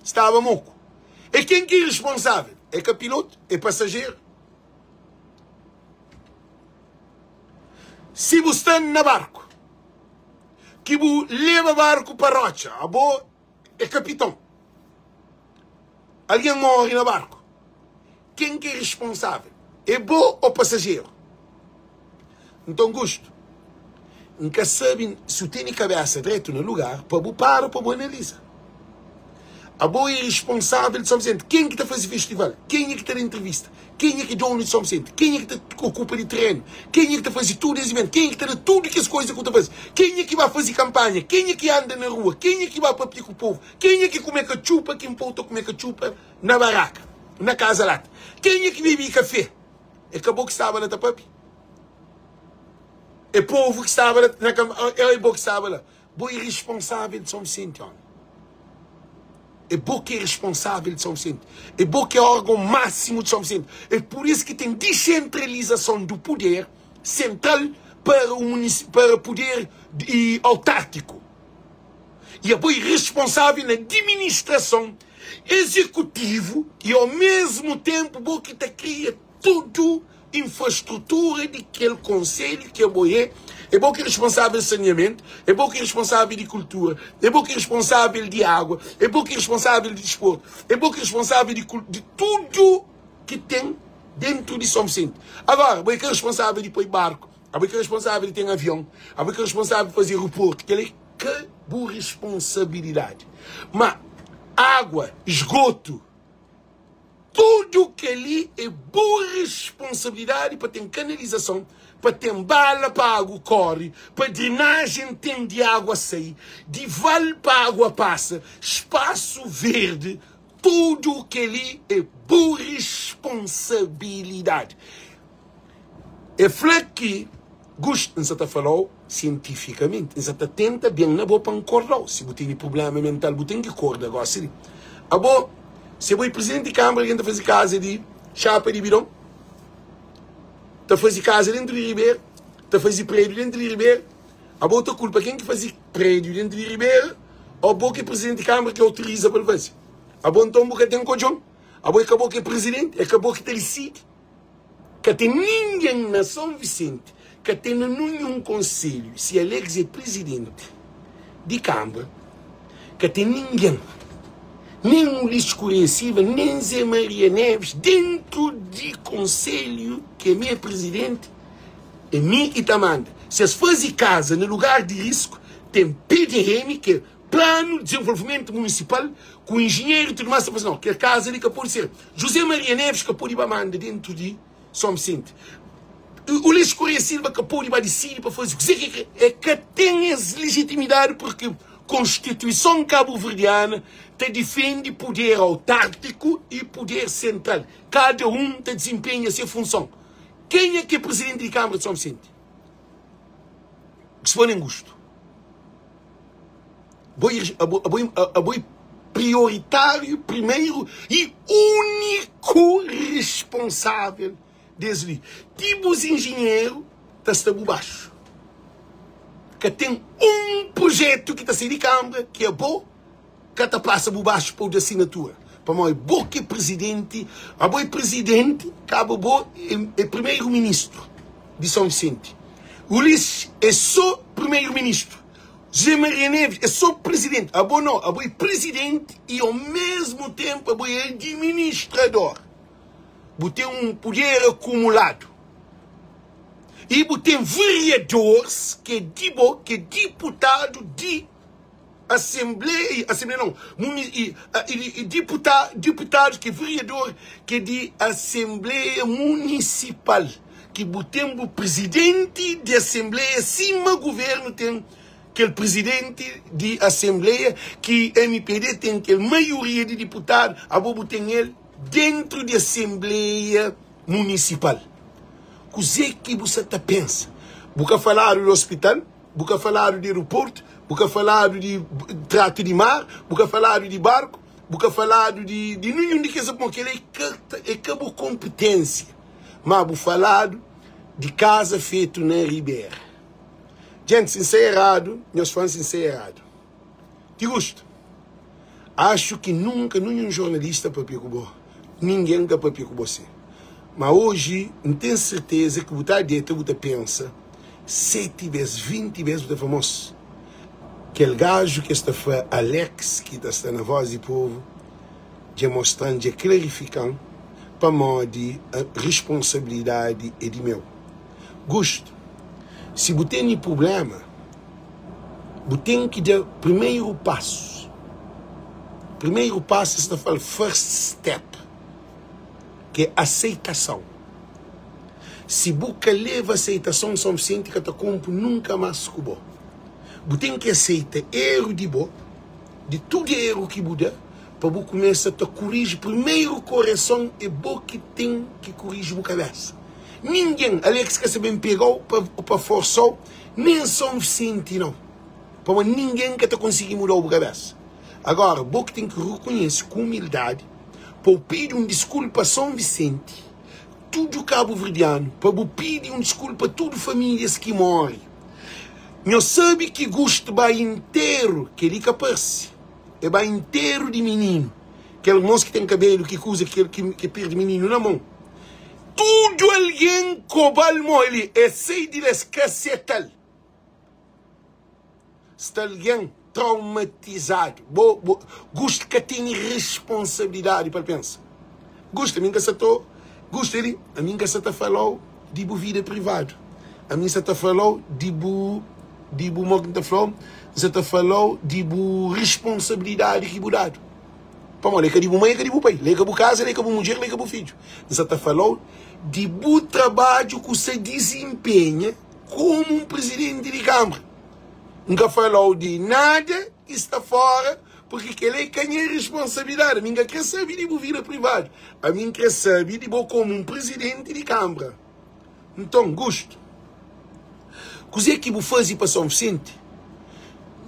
Staba moku. E ken ki responsavel? É ka pilotu, é pasajeru. Si bu sta na barku, ki bu leba barku pa rotxa, abo é kapiton. Algen móre na barku, ken ki é responsável? É bo ô pasajeru? Nton, Gustu, N ka sabe si bu tene kabésa dretu na lugar pa bu para pa bu analiza. Abo é responsável di São Vicente. Ken ki ta faze festival? Kenha ki ta da entrevista? Kenha ki é donu di São Vicente? Kenha ki ta okupa di terenu? Kenha ki ta faze tudu es iventu? Kenha ki ta da tudu kes koza ki bu ta faze? Kenha ki ba faze kanpanha? Kenha ki anda na rua? Kenha ki ba papia ku povu? Kenha ki kume katxupa ki N pou ta kume katxupa na baraka, na kaza lata? Kenha ki bebi kafé? É ka bo ki staba la ta papia? É povu ki staba la na é bo ki staba la? Bo é responsável de São Vicente, homem. É bo ki é responsável de São Vicente. É bo ki é órgão máximo de São Vicente. É por isso que tem descentralização do poder central para o município, para poder e, autárquico. E é bo responsável na administração executivo e ao mesmo tempo bo ki ta cria tudo infrastrutura di kel konselhu ki abo é, é bo ki é responsável di saneamentu, é bo ki é responsável di kultura, é bo ki é responsável di água, é bo ki é responsável di disportu, é bo ki é responsável di di tudu ki ten dentu di São Vicente. Agora, bo é ka responsável di poi barku, abo é ka responsável di ten avion, abo é ka responsável di faze aeroportu, kel-la é ka bu responsabilidadi. Ma água, esgotu, Tudu kel-li é bu responsabilidadi pa ten kanalizason, pa ten bala pa agu kóre, pa drenajen ten di agua sai, di val pa agua pasa, spasu verdi, tudu kel-li é bu responsabilidadi. E fla ki Gust, N sa ta fala-u sientifikamenti, N sa ta tenta ben na bo pa N korda-u. Si bu tene prubléma mental, bu ten ki korda gósi li. Abo, si abo é prizidenti di kánmara, algen ta faze kaza di xapa di bidon, ta faze kaza déntu di ribera, ta faze prédiu déntu di ribera. Abo ta kulpa ken ki faze prédiu déntu di ribera ô bo ki é prizidenti di kánmara ki autoriza pa el faze? Abo nton bu ka ten kodjon. Abo é ka bo ki é prizidenti, é ka bo ki ta disidi. Ka ten ningen na São Vicente, ka ten na nunhun konselhu, si Alex é prizidenti di kanbra, ka ten ningen, nen Ulisses Correia Silva, nen Zé Maria Neves, dentu di konselhu ki ami é prizidenti, é mi ki ta manda. Si es faze kaza na lugar di risku, ten PDM, ki é Planu di Dezenvolvimentu Munisipal, ku injinheru i tudu más, ta fla si, nau, kel kaza li ka pode ser. José Maria Neves ka pode ba manda dentu di São Vicente. Ulisses Correia Silva ka pode ba disidi pa faze kuzê ki el kre. El ka ten es legitimidadi porque Konstituison Kabuverdiana ta difende puder autártiku i puder sentral. Kada un ta dizinpenha se funson. Kenha ki é Prizidenti di Kâmara di São Vicente? Responde Augusto. Bo é, abo, abo, abo é prioritário, primeiro e único responsável des li. Ti bus engenheiro ta sta bu baixo. Ka tem um projeto que ta sai di Câmara que abo ka ta passa bu baixo pa bu da assinatura. Pamodi bo que é presidente, abo é presidente, cabo bo é, é primeiro-ministro de São Vicente. Ulisses é só primeiro-ministro. José Maria Neves é só presidente. Abo não, abo é presidente e ao mesmo tempo abo é administrador. Bu tem um poder acumulado. E bu tem vereadores que é de bo, que é deputado de Assembleia, Assembleia não, e, e, e deputado, deputado que é vereador que é de Assembleia Municipal, que bu tem bu presidente de Assembleia, cima governo tem aquele presidente de Assembleia, que MPD tem aquele maioria de deputado, abo bu tem ele dentro de Assembleia Municipal. Kuzê ki bu sa ta pensa? Bu ka faladu di ospital, bu ka faladu di aeroportu, bu ka faladu di tratu di mar, bu ka faladu di barku, bu ka faladu di di ninhun di kes pamodi kel-la é ka é ka bu konpeténsia. Má bu faladu di kaza fetu na ribera. Djenti, si N sta eradu, nhos fla-m si N sta eradu. Ti gustu. Acho ki nunka ninhun jornalista papia ku bo, ningen ka papia ku bo si. Ma oji N ten serteza ki bu ta deta bu ta pensa 7 bes, 20 bes bu ta fla mos, kel gaju ki es ta fla Alex ki ta sta na Voz di Povo dja mostran, dja klarifikan pamodi responsabilidadi é di meu. Gustu, si bu tene prublema, Bu ten ki da primeru pasu. Primeru pasu es ta fla first step, ki é aseitason. Si bu ka leva aseitason, Son Visenti ka ta konpo nunka mas ku bo. Bu ten ki aseita eru di bo, di tudu eru ki bu da, pa bu kumesa ta kuriji. Primeru koreson é bo ki ten ki kuriji bu kabesa. Ningen, Alex ka sa ben pega-u pa forsa-u. Nen Son Visenti nau, pamodi ningen ka ta konsigi muda-u bu kabésa. Agóra, bo ki ten ki rekonhese ku umildadi pa bu pidi un diskulpa a Son Visenti, tudu kabuverdianu, pa bu pidi un diskulpa a tudu famílias ki móre. Nhos sabe ki gustu ba interu, kel-li ka parse, e ba interu di mininu, kel mos ki ten kabelu ki kuza ki ki perde mininu na mon. Tudu algen koba-l mo li, es sai di la, es ka seta-l. Sta algen traumatizadu. Bo, bo, Gusto ka tene responsabilidadi pa el pensa. Gusto, ami N ka sa to, Gusto, eli, ami N ka sa ta fala-u di bu vida privadu. Ami N sa ta fala-u di bu, di bu, mo ki N ta fla-u? N sa ta fala-u di bu responsabilidadi ki bu dadu. Pamodi é ka di bu mai, é ka di bu pai, la é ka bu kaza, la é ka bu mudjer, la é ka bu fidju. N sa ta fala-u di bu trabadju ku sa dizinpenha komu un prizidenti di kanbra. N ka fala-u di nada ki sta fora, purki kel-la é ka nha responsabilidadi. Ami N ka kre sabe di bu vida privadu. Ami N kre sabe di bo komu un prizidenti di kanbra. Nton, Gustu, kuzê ki bu faze pa São Vicente,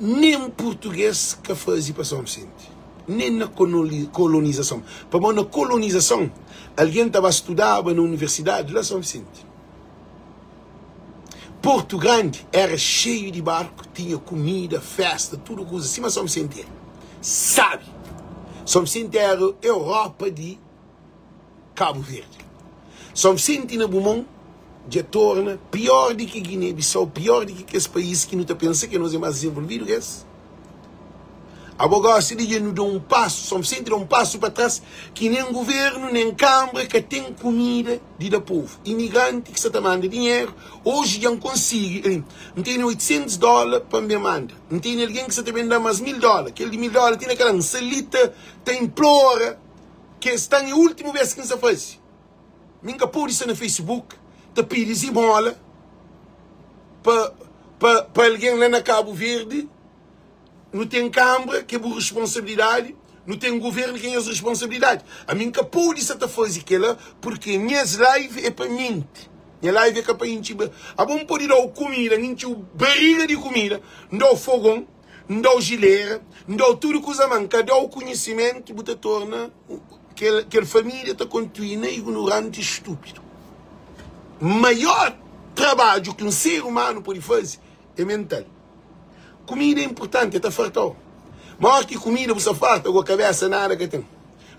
nen purtugês ka faze pa São Vicente, nen na kolonizason. Pamodi na kolonizason, algen ta ba studaba na universidadi la São Vicente. Portu Grandi éra xeiu di barku, tinha kumida, fésta, tudu kuza, sima São Vicente é. Sábi! São Vicente éra Europa di. Cabo Verde. São Vicente na bu mon dja torna pior di ki Guiné Bissau, pior di ki kes país ki nu ta pensa ki nos é más desenvolvidu ki es. Abo gosi di dja nu da un pasu, São Vicente da un pasu pa tras ki nen governu nen kambra ka ten kumida di da povu. Imigranti ki sa ta manda dinheru, oji dja N konsigi, N tene 800 dóla pa N ben manda, N tene algen ki sa ta ben da más 1000 dóla, kel di 1000 dóla ti na kel-la N sa li ta inplora. Kes tan é últimu bes ki N sa faze. Mi N ka pode sta na Facebook ta pidi zimola pa pa pa algen la na Kabu Verdi. Nu ten kanbra ki é bu responsabilidadi, nu ten guvernu ki é nhas responsabilidadi. Ami N ka pode sta ta faze kela purke nhas live é pa minti. Nha live é ka pa intxi ba. Abo N pode da-u kumida, N intxi-u bariga di kumida, N da-u fogon. N da-u jilera, N da-u tudu kuza, ma N ka da-u konhisimentu, bu ta torna kel, kel família ta kontinua ignoranti i stúpidu. Maior trabadju ki un ser umanu pode faze é mental. Kumida é inportanti, el ta farta-u. Ma óras ki kumida bu sta farta, go kabésa nada ka ten.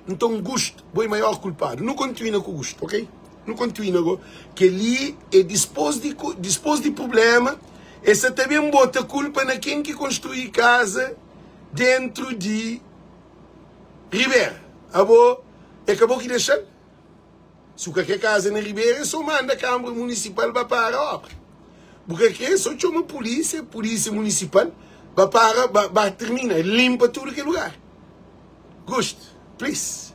Nton, gustu, bo é maior kulpadu. Nu kontinua ku gustu, ok? Nu kontinua go. Kel-li é dispôs di, dispôs di prubléma. Es sa ta ben bota kulpa na ken ki konstrui kaza dentru di Ribera. Abo, é ka bo ki dexa-l? Si bu ka kre kaza na Ribera, é so manda Kanbra Munisipal ba para obra. Bu ka kre, é so txoma pulísia, pulísia munisipal ba para, ba, ba tirmina, linpa tudu kel lugar. Gusto, please,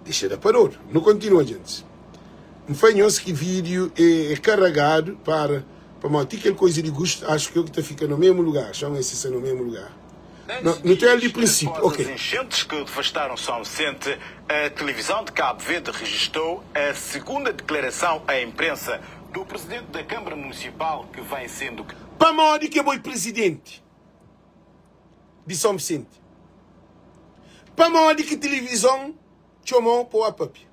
dexa da pa dodu. Nu kontinua, djentis. N fla nhos ki vídiu é, é karagadu para. Pamodi ti kel koiza di gustu, axu ki eu ki ta fika no memu lugar, xon ese sta no memu lugar. No, Dez no ten el di dias prinsipiu, após ok. as enchentes que devastaram São Vicente, a televisão de Cabo Verde registou a segunda declaração à imprensa. do presidente da Câmara Municipal que vem sendo. Pamodi ki bo é presidenti di São Vicente? Pamodi ki tilivizon txoma-u pa ba papia?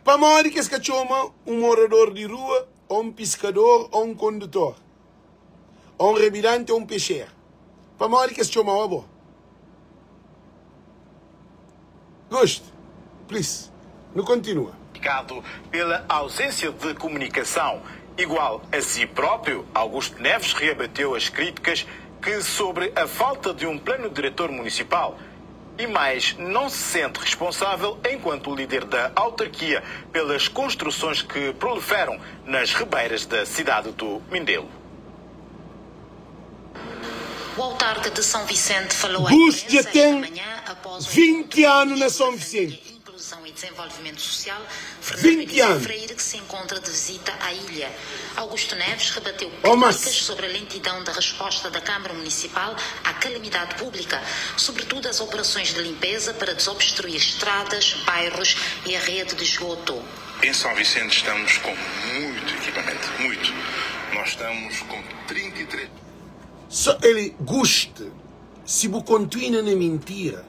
Pamodi ki es ka txoma un morador di rua, ô un piskador, ô un kondutor, ô un rabidanti, ô un pexeru? Pamodi ki es txoma-u abo? Gosto. Please. Nu kontinua. Criticado pela ausência de comunicação. Igual a si próprio, Augusto Neves reabateu as críticas que sobre a falta de um plano diretor municipal. E mais, não se sente responsável enquanto líder da autarquia pelas construções que proliferam nas ribeiras da cidade do Mindelo. O autarca de São Vicente falou à Gusto dja imprensa esta ten manhã após o 20 encontro com o anu na ministro São da Família, Vicente. Inclusão e Desenvolvimento Social, Fernando 20 Elísio anu. Freire, que se encontra de visita à ilha. Augusto Neves rebateu Ó críticas mas. sobre a lentidão da resposta da Câmara Municipal à calamidade pública, sobretudo as operações de limpeza para desobstruir estradas, bairros e a rede de esgoto. Em São Vicente estamos com muito equipamento, muito. Nós estamos com 33. Só ele goste si bu kontuina na mintira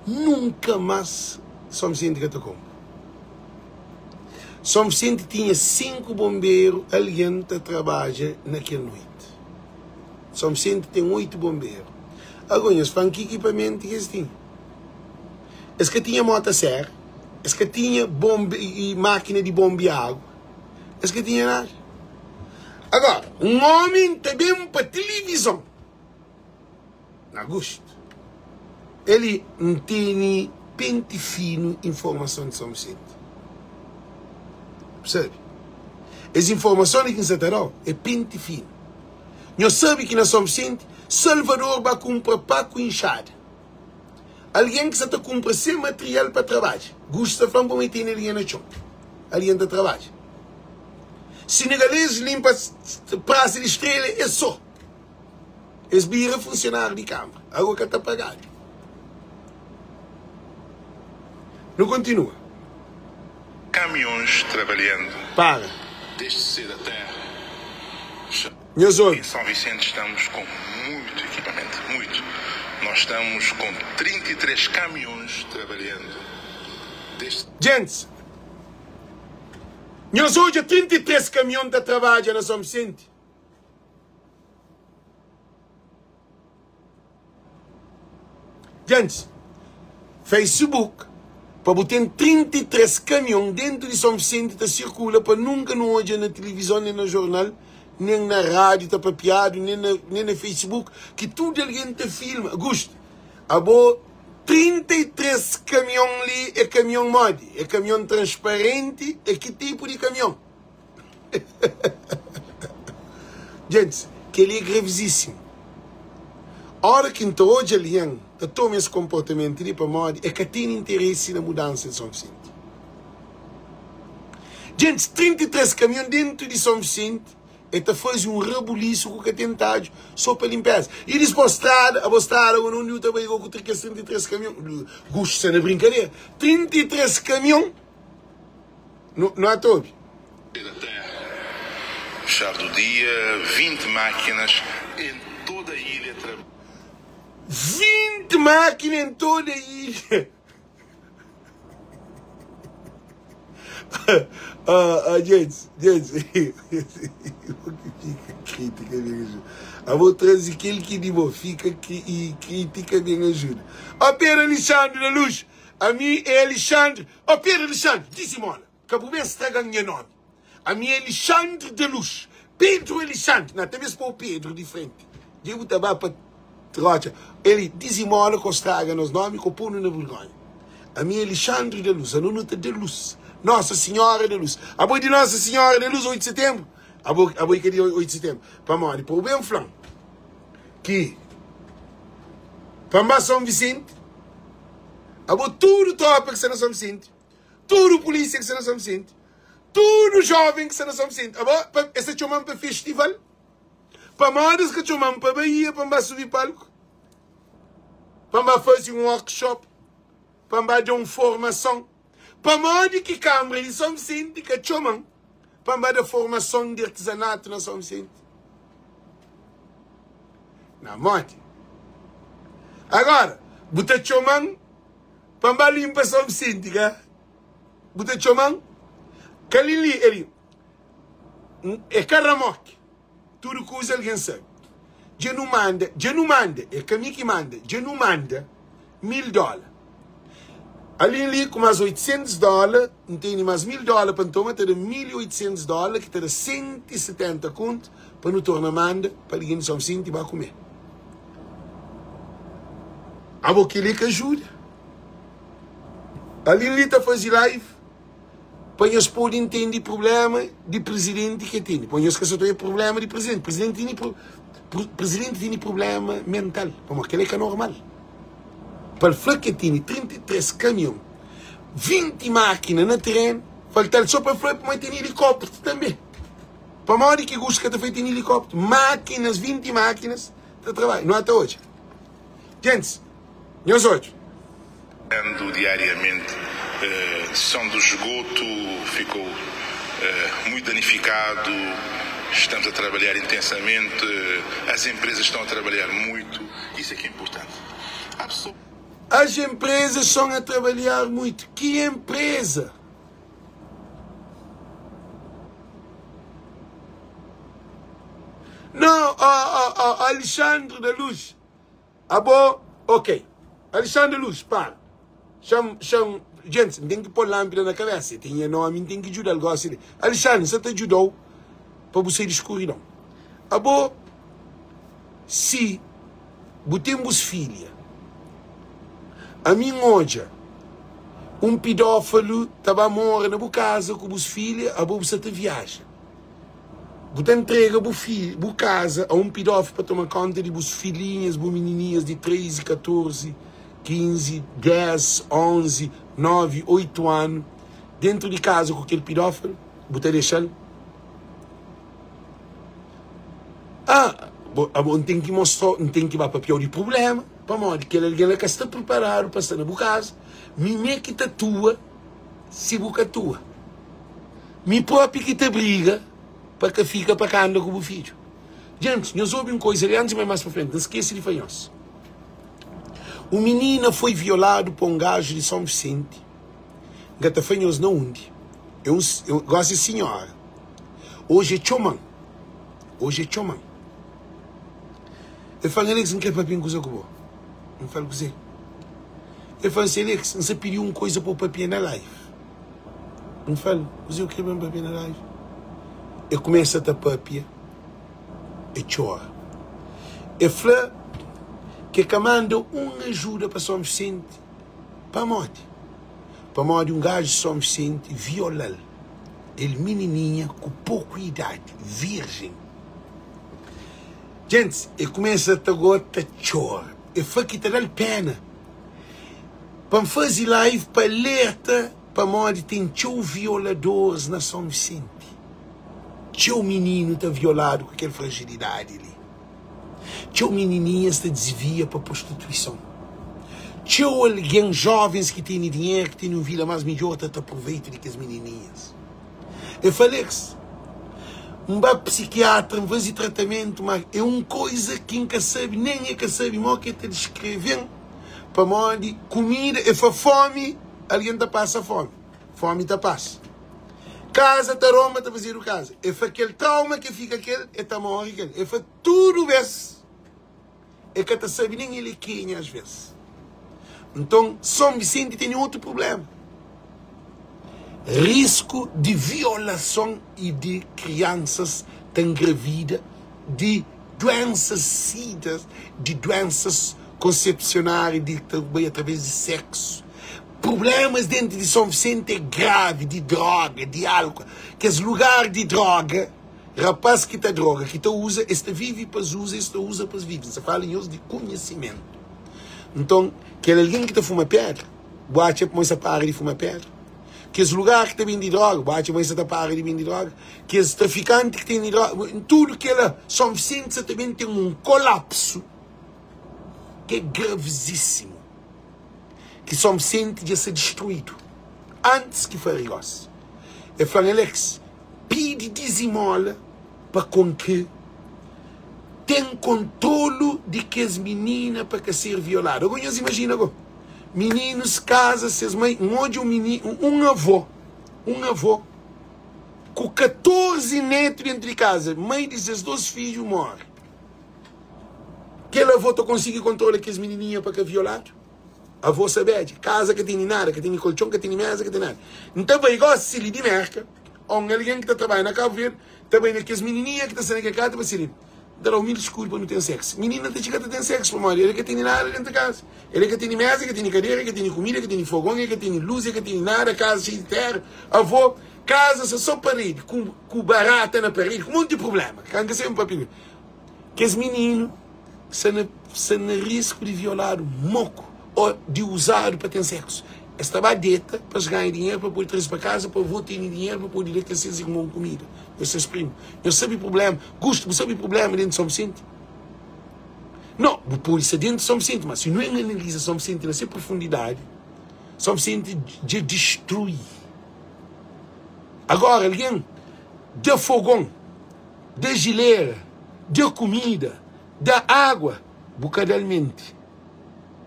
nunka mas São Vicente ka ta konpo. São Vicente tinha 5 bomberu algen ta trabadja na kel noite. São Vicente ten 8 bomberu. Ago nhos fla-m ki ekipamentu ki es tinha? Es ka tinha mota serra, es ka tinha bombe i makina di bombia agu, es ka tinha nada. Agora, un omi ta ben pa tilivizon na agostu, el N tene penti finu informason di São Vicente. Bu sabe? Es informason li ki N sa ta da-u é penti finu. Nhos sabe ki na São Vicente, Salvador ba kunpra pá ku inxada. Algen ki sa ta kunpra se material pa trabadja. Gusto ta fla-m pa mi tene algen na txon. Algen ta trabadja. Senegalês limpa Prasa di Estrela es sô. Es bira funsionáriu di Kâmara. Agua ka ta pagadu. Nu kontinua. Kamiões trabalhando. Para. Desde cedo até. Nhos obi. Em São Vicente estamos com muito equipamento, muito. Nós estamos com 33 caminhões trabalhando desde. Djentis, nhos odja 33 kamion ta trabadja na São Vicente? Djantis, Facebook pa bu ten 33 kamion dentu di Son Visenti ta sirkula pa nunka nu odja na tilivizon nen na jornal nen na rádiu ta papiadu nen na nen na Facebook ki tudu algen ta filma. Gusta, abo 33 kamion li é kamion modi? É kamion transparenti? É ki tipu di kamion? Djentis, kel-li é gravizísimu. Óra ki N ta odja algen ta toma es konportamentu li pamodi el ka tene interesi na mudansa di Son Visenti. Djentis, 33 kamion dentu di Son Visenti, el ta faze un rabulisu ku ka ten tadju so pa linpeza. I dispos strada, abo strada go na undi bu ta bai go ku kes 33 kamion? Guxu sta na brinkadera. 33 kamion! Nu nu ata obi. Até fechar do dia, 20 máquinas em toda a ilha tra. 20 máquina em toda a ilha. Ah, ah, gente, gente, fica crítica bem ajuda. Ah, vou trazer aquele que de bom, fica cri e crítica bem ajuda. Ó, Pedro Alexandre da Luz, Ami é Alexandre. Ó Pedro Alexandre, dizimola, ka bu ben straga-m nha nomi. Ami é Alexandre da Luz. Pedro Alexandre. Na, talvez pô Pedro di frenti. Dja bu ta ba pa rotxa. Eli, dizimola ka bu straga nos nomi, ka bu pô-nu na burgonha. Ami é Alexandre da Luz. Anu nu ta da luz. Nossa Senhora da Luz. Abo é di Nossa Senhora da Luz, 8 di setenbru? Abo, abo é ka di 8 di setenbru. Pamodi? Pa bu ben fla-m ki pa N ba São Vicente, Abo tudu tropa ki sta na São Vicente, tudu polícia ki sta na São Vicente, tudu jovem ki sta na São Vicente, abo pa, es ta txoma-m pa festival? Pamodi es ka txoma-m pa Bahia pa N ba subi palku? Pa N ba faze un workshop? Pa N ba da un formason? Pamodi ki Kanbra di Son Visenti ka txoma-m pa N ba da formason di artizanatu na Son Visenti? Na modi? Agora, bu ta txoma-m pa N ba linpa Son Visenti, ka? Bu ta txoma-m? Kel li, el li, é ka ramoki. Tudu kuza algen sabe. Dja nu manda, dja nu manda, é ka mi ki manda, dja nu manda 1000 dóla. Ali li ku más 800 dóla, N tene más 1000 dóla pa N toma, ta da 1800 dóla, ki ta da 170 kontu pa nu torna manda pa algen di São Vicente ba kume. Abo kel-li ka ajuda. Ali li ta faze live. Pa nhos pode intende prublema di prizidenti ke tene. Pa nhos ka sa ta oia prublema di prizidenti. Prizidenti tene prizidenti tene prublema mental, pamodi kel-la é ka normal. Pa el fla ke tene 33 kamion, 20 makina na terenu, falta-l so pa el fla ma el tene elikópteru tanbe. Pamodi ki Gusto ka ta fla el tene elikópteru? Makinas, 20 makinas ta trabadja. Nu ata odja. Gentis, nhos odja. Ando diariamente, são do esgoto ficou muito danificado, estamos a trabalhar intensamente, as empresas estão a trabalhar muito, isso é que é importante. Há pessoas. As empresas estão a trabalhar muito. Que empresa? Não, ó, ó, ó, Alexandre da Luz. Abo, ok. Alexandre Luz, para. Xam, xam, gente, N ten ki pô lâmpida na kabésa. E ten nha nómi, N ten ki djuda-l gósi li. Alexandre, N sa ta djuda-u pa bu sai di skuridon. Abo, si bu ten bus filha, ami N odja un pidófalu ta ba mora na bu kaza ku bus filha, abo bu sa ta viaja. Bu ta ntrega bu fi, bu kaza a un pidófilu pa toma konta di bus filhinhas, bu minininhas di 13, 14, 15, 10, 11, 9, 8 anu dentu di kaza ku kel pidófilu? Bu ta dexa-l? Ah, bo, abo N ten ki mostra-u, N ten ki ba papia-u di prubléma, pamodi kel algen la ka sta priparadu pa sta na bu kaza. Mi mê ki ta tua si bu ka tua. Mi propi ki ta briga pa ka fika pa ka anda ku bu fidju. Gentis, nhos obi un koiza li antis ma mas pa frenti, N skese di fla nhos. Un minina foi violadu pa un gaju di Son Visenti, N ka ta fla nhos na undi. É un, é un, gosi é sinhora. Oji é txoman, oji é txoman. El fla-m, Alex, N kre papia un kuza ku bo. N fla-l, Kuzê? El fla-m si, Alex, N sta pidi un koiza pa bu papia na live. N fla-l, Kuzê bu krê pa N papia na live? El kumesa ta papia, el txora. El fla ki el ka manda un ajuda pa Son Visenti. Pamodi? Pamodi un gaju di Son Visenti viola-l. El minininha ku poku idadi, virjen. Gentis, el kumesa ta gota txora. El fla ki ta da-l pena. Pa N faze live pa alerta pamodi ten txeu violadores na São Vicente. Txeu mininu ta violadu ku kel fragilidadi li. Txeu minininhas ta desvia pa prostituison. Txeu algen, jovens ki tene dinheru, ki tene un vida más midjor ta tra proveitu di kes minininhas. El fla Alex, N ba psikiatra, N faze tratamentu, ma é un koiza ki N ka sabe, nen el ka sabe mo ki el ta diskreve-m. Pamodi kumida e fa fomi, algen ta pasa fomi, fomi ta pasa. Kaza ta ronba, ta fazedu kaza. E fa kel trauma ke fika kel, e ta mori kel. E fa tudu bes e ka ta sabi nen el e kenha as ves. Nton Son Visenti tene otu prublema, risku di violason i di kriansas ta ngravida di duensas sida, di duensas konsepsionáriu di ta bai através di seksu. Prublémas déntu di Son Visenti é gravi, di dróga, di álkol. Kes lugar di dróga, rapás ki ta droga, ki ta uza, es ta vive pa es uza, es ta uza pa es vive. N sta fala nhos di konhisimentu. Nton, kel algen ki ta fuma pédra, bu atxa ma el sta para di fuma pédra? Kes lugar ki ta bende dróga, bu atxa ma es sa ta para di bende dróga? Kes trafikanti ki tene dróga, tudu kela, Son Visenti sa ta ben ten un kolapsu ki é gravizísimu, ki Son Visenti dja sta distruídu. antis ki fari gosi. E fla-m, Alex, pidi dizimola pa konke ten kontrolu di kes minina pa ka ser violadu. Ago nhos imajina go, mininus kaza ses mai, N odja un mini, un avó, un avó ku 14 netu dentu di kaza, mai di ses 2 fidju more. Kel avó ta konsigi kontrola kes minininha pa ka violadu? Avó sa bedja, kaza ka tene nada, ka tene koltxon, ka tene meza, ka tene nada. N ta bai gosi li di Merka, o un algen ki ta trabadja na Kabu Verdi, ta bai na kes minininha ki ta sta na kel kaza, ta fla si li, N ta da-u mil diskulpa, nu ten seksu. Minina ta txiga ta ten seksu pamodi el ka tene nada dentu kaza. El ka tene meza, el ka tene kadera, el ka tene kumida, el ka tene fogon, el ka tene lus, el ka tene nada, kaza xeiu di tera. Avó, kaza sta so paredi, ku barata na paredi, ku monti prubléma. Ka N ka sabe papia. Kes mininu sta na sta na risku di violadu moku ô di uzadu pa ten seksu. Es ta ba deta pa es ganha dinheru pa pode traze pa kaza pa avô tene dinheru pa pode da kes ses irmon kumida ô ses primu. Nhos sabe prubléma? Gustu, bu sabe prubléma dentu São Vicente? Nau, bu pode sta dentu São Vicente, ma si nu en analiza São Vicente na se profundidadi, São Vicente dja distrui. Agora algen da fogon. Da jilera, da kumida, da água, bu ka da-l menti,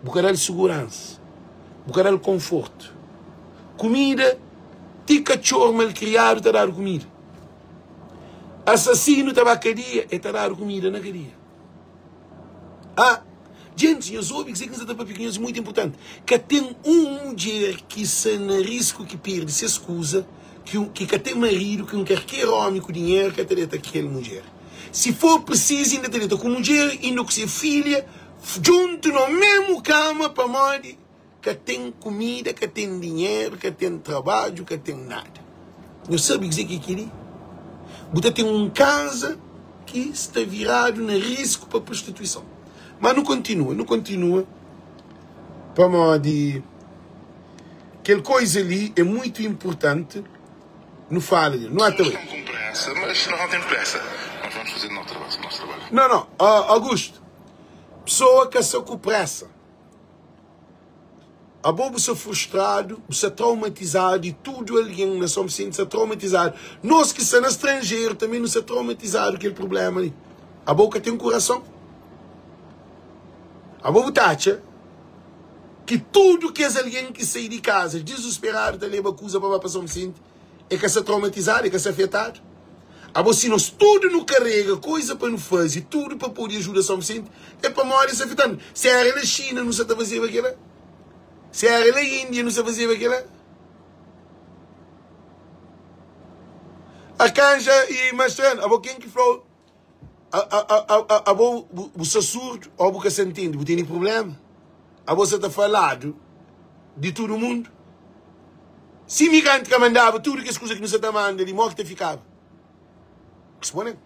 bu ka da-l suguransa, bu ka da-l konfortu. Kumida, ti katxor malkriadu ta dadu kumida. Asasinu ta ba kadia, el ta dadu kumida na kadia. Ah, djentis, nhos obi kuzê ki N sta ta papia ku nhos, é mutu inportanti. Ka ten un mudjer ki sta na risku ki perde ses kuza, ki ka ten maridu, ki un karker ómi ku dinheru ka ta deta ku kel mudjer. Si for prisizu, inda ta deta ku mudjer, inda ku se filha, djuntu na mésmu kama, pamodi Ka ten kumida, ka ten dinheru, ka ten trabadju, ka ten nada. Nhos sabe kuzê ki é kel-li? Bu ta ten un kaza ki sta viradu na risku pa prostituison. Má nu kontinua, nu kontinua, pamodi kel koza li é mutu inportanti nu fala di el. Nu ata bai. Nau, nau, Augusto, pesoa ka sta ku présa. Abo bu sta frustradu, bu sta traumatizadu i tudu algen na São Vicente sta traumatizadu. Nos ki sta na stranjeru tanbê nu sta traumatizadu kel prubléma li. Abo ka ten kurason? Abo bu ta atxa ki tudu kes algen ki sai di kaza dizusperadu ta leba kuza pa ba pa São Vicente E ka sta traumatizadu, e ka sta afetadu. Abo si nos tudu nu karega koiza pa nu fazi tudu pa podi ajuda São Vicente, é pamodi es sta afetadu. Se era na China nu sa ta fazeba kela? Se era la India nu sa fazeba kela? Arcanja e Mastrano, abo ken ki flau abo bu sta surdu ou bu ka sta ntende, bu tene problema? Abo sa ta faladu di tudu mundu? Si imigranti ka mandaba tudu kes kuza ki nu sa ta manda li, mo ki ta fikaba? Responde-m.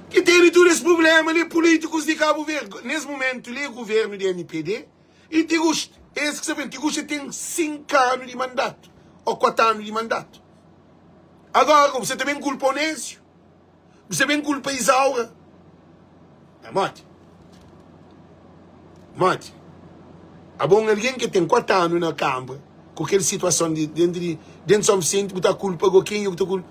Ki tene tudu es problema li, pulitikus di Kabu Verdi. Nes mumentu li, guvernu di MPD i Tiguste. Es ki sa ben, Tiguste ten 5 anu di mandatu, o 4 anu di mandatu. Agora, bu sa ta ben kulpa Onésio? Bu sa ben kulpa Izaura? É modi? Modi? Abo un algen ki ten 4 anu na kambra ku kel situason di dentru di dentru São Vicente bu ta kulpa go kenha bu ta kulpa?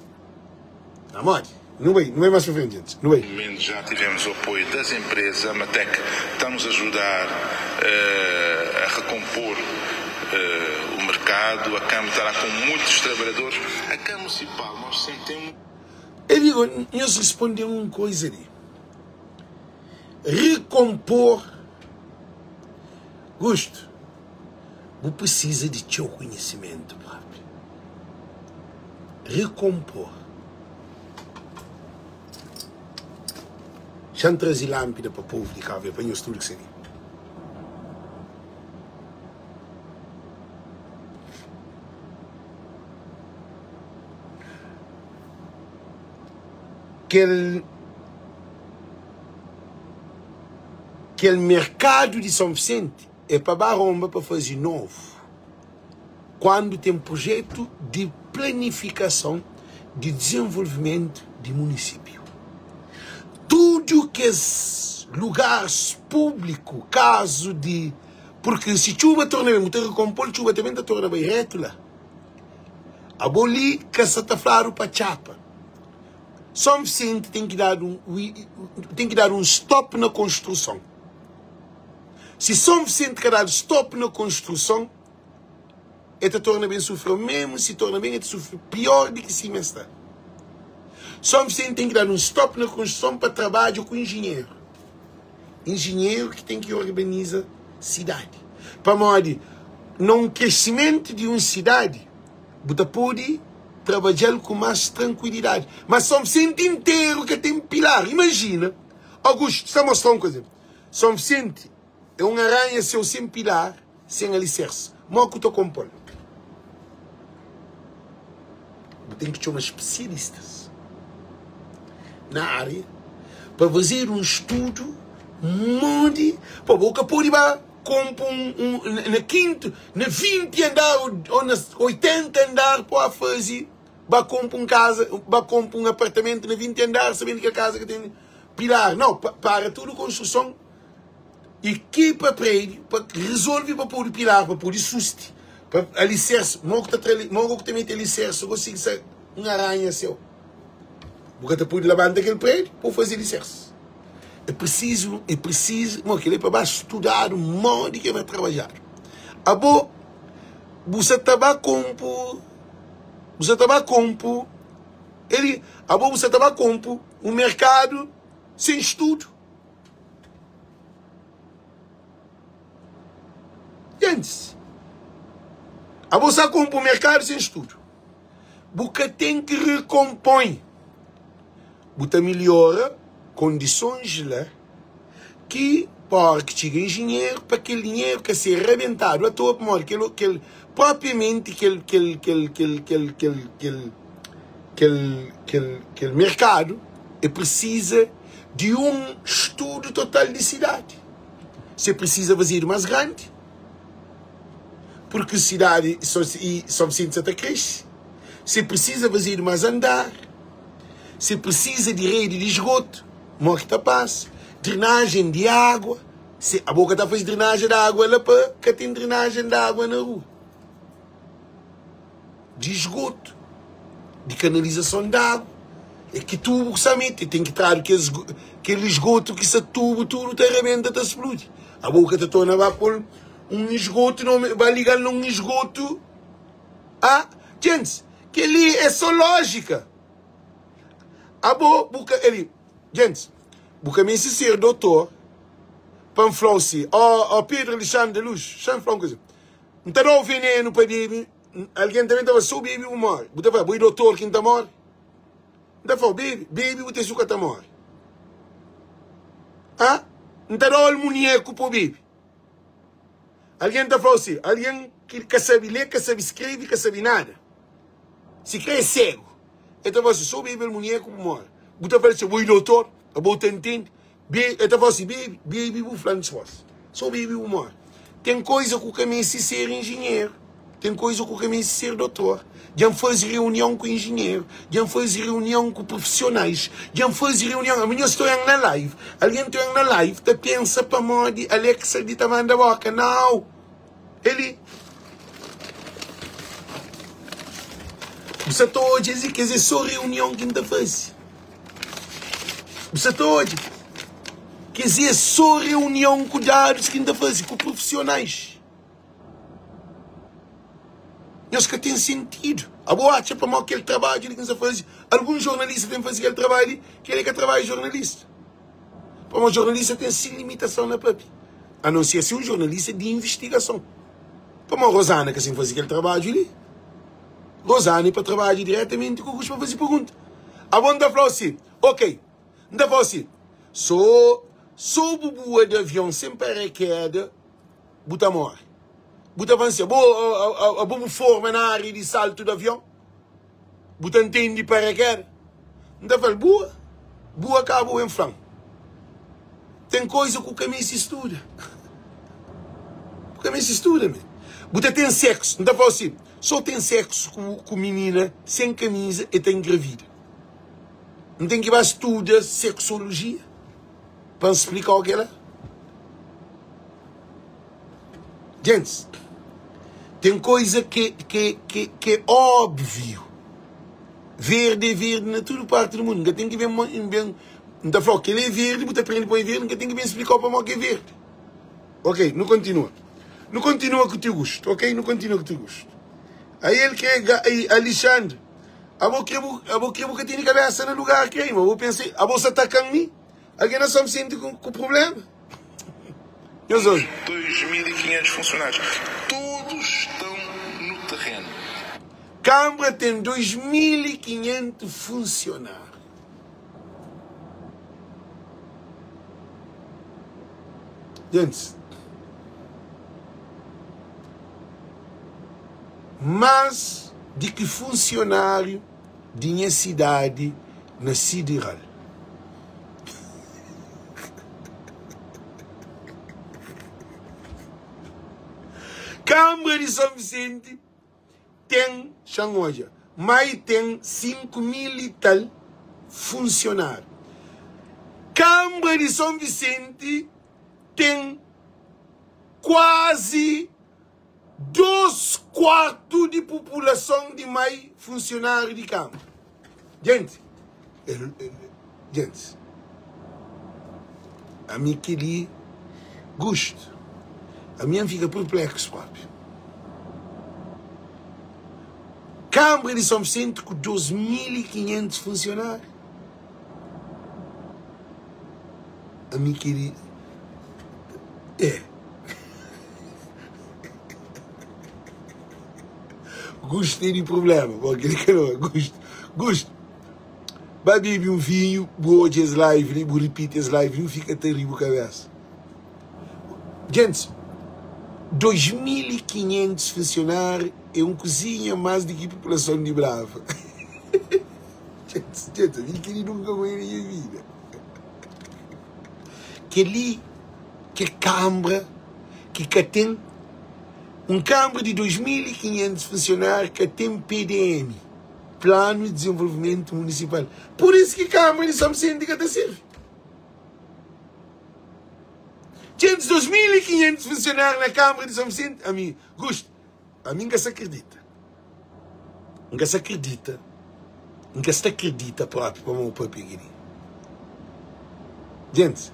É modi? Nu bai, nu bai mais pa frenti antis. Nu bai. Momento já tivemos o apoio das empresas, a Matec está nos ajudar a recompor o mercado, a Câmara está lá com muitos trabalhadores, a Câmara Municipal nós sempre temos. Eu digo, nhos respondem um coisa ali. Recompor. Gusto, bu precisa de txeu conhecimento próprio. Recompor. Xa-m traze lâmpida pa povu di Cabo Verde, pa nhos tudu ki sta li. Kel kel merkadu di São Vicente é pa ba ronba pa faze novu. Kuandu ten projetu di planifikason di dizenvolvimentu di munisípiu. Tudu kes lugaris públiku, kazu di. Purki si txuba torna ben, bu ta rekonpo-l, txuba ta ben ta torna bai retu la. Abo li ka sa ta fladu pa txapa. Son Visenti ten ki dadu ten ki dadu un stop na konstruson. Si Son Visenti ka dadu stop na konstruson, el ta torna ben sufri o memu si torna ben el ta sufri pior di ki sima el sta. Son Visenti ten ki dadu un stop na konstruson pa trabadja ku injinheru. Injinheru ki ten ki organiza sidadi. Pamodi na un kresimentu di un sidadi bu ta pode trabadja-l ku más trankuilidadi. Má Son Visenti interu ka ten pilar. Imajina, Augusto, sta mostra un kuza. Son Visenti é un aranha-seu sen pilar, sen alisersu. Mó ku ta konpo-l? Bu ten ki txoma spesialistas na ária pa fazedu un studu modi pa bo ka pode ba konpo un, un, na kintu, na 20 andar ou na 80 andar pa faze ba konpo un kaza, ba konpo un apartamentu na 20 andar sabendo ki kel kaza ka ten pilar. Nau, para tudu konstruson. Ekipa prédiu pa rezolve pa pode pilar, pa pode susti, pa alisersu. Mo ku ta tra, mo ku ta mete alisersu gosi ki sa un aranha seu. Bu ka ta pode labanta kel prédiu pa bu faze alisersu. É prisizu, é prisizu, mo kel-li é pa ba studadu modi ki é ba trabadjadu. Abo bu sa ta ba konpu, bu sa ta ba konpu, eli, abo bu sa ta ba konpu un merkadu sen studu. Gentis, abo sa konpo merkadu sen studu. Bu ka ten ki rekonpõe. Bu ta melhora kondisons la ki pa ora ki txiga enjinheru pa kel dinheru ka ser rabentadu atoa pamodi kel kel propriamenti kel kel kel kel kel kel kel kel kel kel merkadu e prisiza di un studu total di sidadi. Se prisiza fazedu más grandi, purki sidadi i São Vicente sa ta kresce. Se prisiza fazedu más andar, se prisiza di redi di esgotu, mo ki ta pasa, drenajen di água, se abo ka ta faze drenajen di água la pa ka ten drenajen di água na rua. Di esgoto, di kanalizason di agu, é ki tubu ku sa mete, ten ki tradu kes kel esgoto ki sa tubu tudu ta rebenta ta spludi. Abo ka ta torna ba pol un esgoto no ba ligal na un esgoto. Ah, djentis, keli é so lógica. Abo bu ka eli, djentis, bu ka meste ser dotor pa N fla-u si, ó, ó Pedro Alexandre da Luz, xa N fla un kuza. N ta da-u venenu pa bebe, algen tanbe ta fla, si bu bebe bu móre. Bu ta fla, bo é dotor ki N ta móre? N ta fla-u, bebe, bebe bu ta si bu ka ta móre. Ha? N ta da-u almunieku pa bu bebe. Algen ta fla-u si, algen ki ka sabe lé, ka sabe skrebe, ka sabe nada, sikrê é ségu, el ta fla si, si bu bebe almunieku bu móre. Bu ta fla-l si, bo é dotor? Abo bu ta ntende? Be, el ta fla si, bebe, bebe bu fla-m dipôs. So bebe bu móre. Ten koiza ku ka meste ser injinheru, ten koiza ku ka meste ser dotor. Dja N faze reunion ku injinheru, dja N faze reunion ku profisionais, dja N faze reunion. Ami nhos ta oian na live, algen ta oian na live ta pensa pamodi Alexa di ta manda boka. Nau! El li. Bu sa ta odja es li, kes é so reunion ki N ta faze. Bu sa ta odja? Kes é so reunion ku dadus ki N ta faze ku profisionais. Nhos ka ten sentidu. Abo atxa pamodi kel trabadju li ki N sa faze, alguns jornalista ten faze kel trabadju li, kel-li ka trabadju di jornalista. Pamodi jornalista ten si limitason na papia. A non ser si un jornalista di invistigason. Pamodi Rosana ka sen faze kel trabadju li. Rosana é pa trabadja diretamenti ku Augusto pa faze pergunta. Abo N ta fla-u si, ok, N ta fla-u si, so, so bu bua di avion sen paraqueda, bu ta more. Bu ta fla-m si, abo, abo bu forma na área di saltu di avion? Bu ta ntende paraqueda? N ta fla-l, bua, bua ka bu ben fla-m. Ten koiza ku ka meste studa. Bu ka meste studa, men. Bu ta ten seksu. N ta fla-u si, so ten seksu ku, ku minina sen kamiza e ta engravida. N ten ki ba studa seksolojia pa N splika-u kela? Gentis, ten koiza ke ke ke ke é óbviu. Verdi é verdi na tudu parti di mundu. N ka ten ki ben ben N ta fla-u kel-li é verdi, bu ta prende poi verdi, N ka ten ki ben splika-u pamodi ki é verdi. Ok, nu kontinua. Nu kontinua ku Tiugustu, ok? Nu kontinua ku Tiugustu. Aí el kre ga, aí Alixandre, abo kre bu, abo kre bu ka tene kabesa na lugar kre, ma bo pensa, abo sa atakan mi? Algen na São Vicente ku, ku problema? Nhos obi. 2.500 funcionários, todos estão no terreno. Câmara tem 2.500 funcionários. Gentis, más di ki funsionáriu di nha sidadi na Sideral. Kanbra di Son Visenti ten, xa-m odja, má e ten 5 mil i tal funsionáriu. Kanbra di Son Visenti ten kuazi dos kuartu di populason di mai funsionáriu di Kanbra. Djenti, djentis, ami kel-li gustu, ami N fika perpleksu propi. Kanbra di Son Visenti ku 2500 funsionáriu. Ami kel-li é. Gusto tene problema. Bom, aquele que não, Gusto. Gusto. Ba bebe um vinho, bu odja es live li, bu repite es live li, fica ta ri bu cabeça. Gente, 2500 funcionários é um cozinha mais do que a população de Brava. Gente, gente, eu que nunca vou na minha vida. Kel-li ki é kanbra ki ka ten un kanbra di 2500 funsionáriu ka ten PDM, Planu di Dizenvolvimentu Munisipal. Pur isu ki kanbra di São Vicente ka ta sirbi. Djentis, 2500 funsionáriu na kanbra di São Vicente, ami, Gusto, ami N ka sa kridita. N ka sa kridita, N ka sta kridita propi pamodi papia kel-li. Djentis,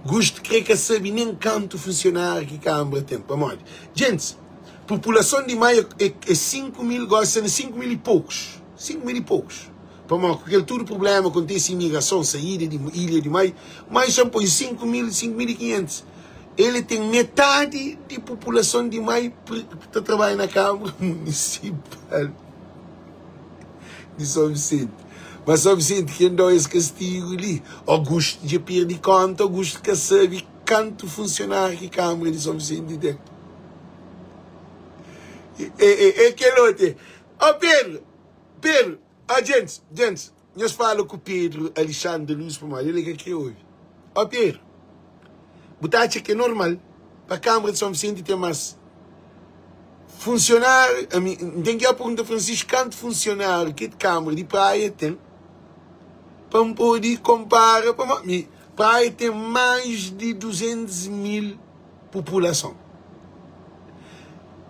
Gusto kre ka sabe nen kantu funsionáriu ki Kanbra ten. Pamodi? Djentis, populason di Maia é 5 mil, gosi sta na 5 mil i pokus. 5 mil i pokus. Pamodi ku kel tudu prubléma kontise, imigrason, saída di ilha di Maia, Maia xa poi 5 mil, 5500. El ten metadi di populason di Mai ta trabadja na Kamara Munisipal di São Vicente. Ma São Vicente ken da-u es kastigu li? Augusto dja perdi konta, Augusto ka sabe kantu funsionáriu ki Kamara di São Vicente ten. E kel ote. Ó Pedro, Pedro, ó djentis, djentis, nhos fala ku Pedro Alexandre Luz pamodi el é ka kre obi. Ó Pedro, bu ta atxa ki é normal pa Kamara di São Vicente ten más funsionáriu? Ami, N ten ki ba pergunta Francisco kantu funsionáriu ki Kamara di Praia ten pa N pode konpara pamodi mi Praia ten más di 200 mil populason.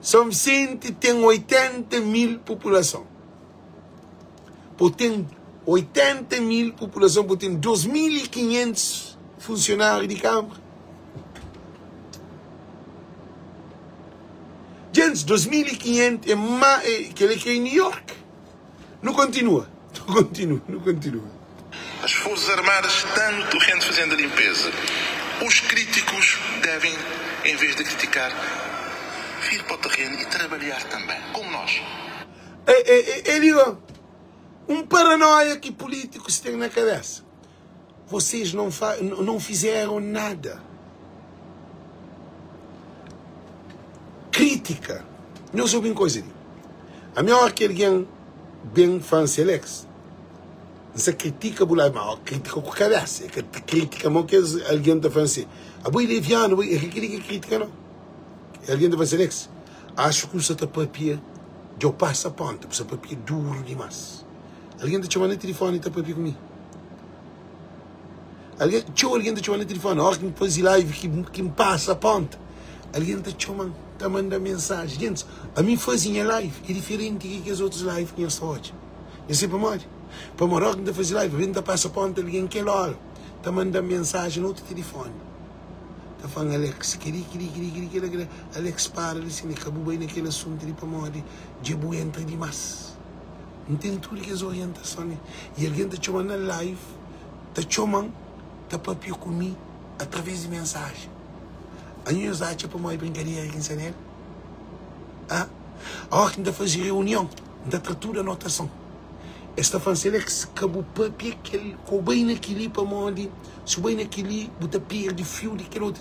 São Vicente ten 80 mil populason. Pô ten 80 mil populason, pô ten 2500 funsionáriu di Kamara. Djentis, 2500 é ma, é, kel-li ki é New York. Nu kontinua, nu kontinua, nu kontinua. As Forças Armadas estão no terreno fazendo a limpeza. Os críticos devem, em vez de criticar, vir para o terreno e trabalhar também, como nós. É, é, é, é, digo, um paranoia que políticos têm na cabeça. Vocês não, não fizeram nada. Crítica. Não soube coisa de. A melhor que alguém bem fã Alex. Você critica bu lá, mas critica com cabeça. É crítica, mas que alguém está falando assim. A boi leviano, é que que crítica não. Alguém está falando assim, Alex. Acho que você está papia, eu passo a ponta, você papia duro demais. Alguém está chamando no telefone e está papia comigo. Alguém, txeu alguém está chamando no telefone, a hora que me faz live, que, que me passa a ponta. Algen ta txoma-m, ta manda-m mensaji. Gentis, ami faze nha live é diferenti ki kes otus live ki nhos ta odja. Nhos sabe pamodi? Pamodi óras ki N ta faze live, algen ta pasa ponta algen kel óra ta manda-m mensaji na otu tilifóni. Ta fla-m, Alex, kel-li, kel-li, kel-li, kel-li, kel-la, kel-la. Alex, para li si-li, ka bu bai na kel asuntu li pamodi dja bu entra dimás. N ten tudu kes orientason li. I algen ta txoma-m na live, ta txoma-m, ta pâpia ku mi através di mensaji. Anho nhos atxa pamodi brinkadera ki N sta nel? Ha? Óras ki N ta faze reunion, N ta tra tudu anotason. Es ta fla-m, Selex, ka bu pâpia kel, ka bu bai na kel-li pamodi si bu bai na kel-li bu ta perde fiu di kel otu.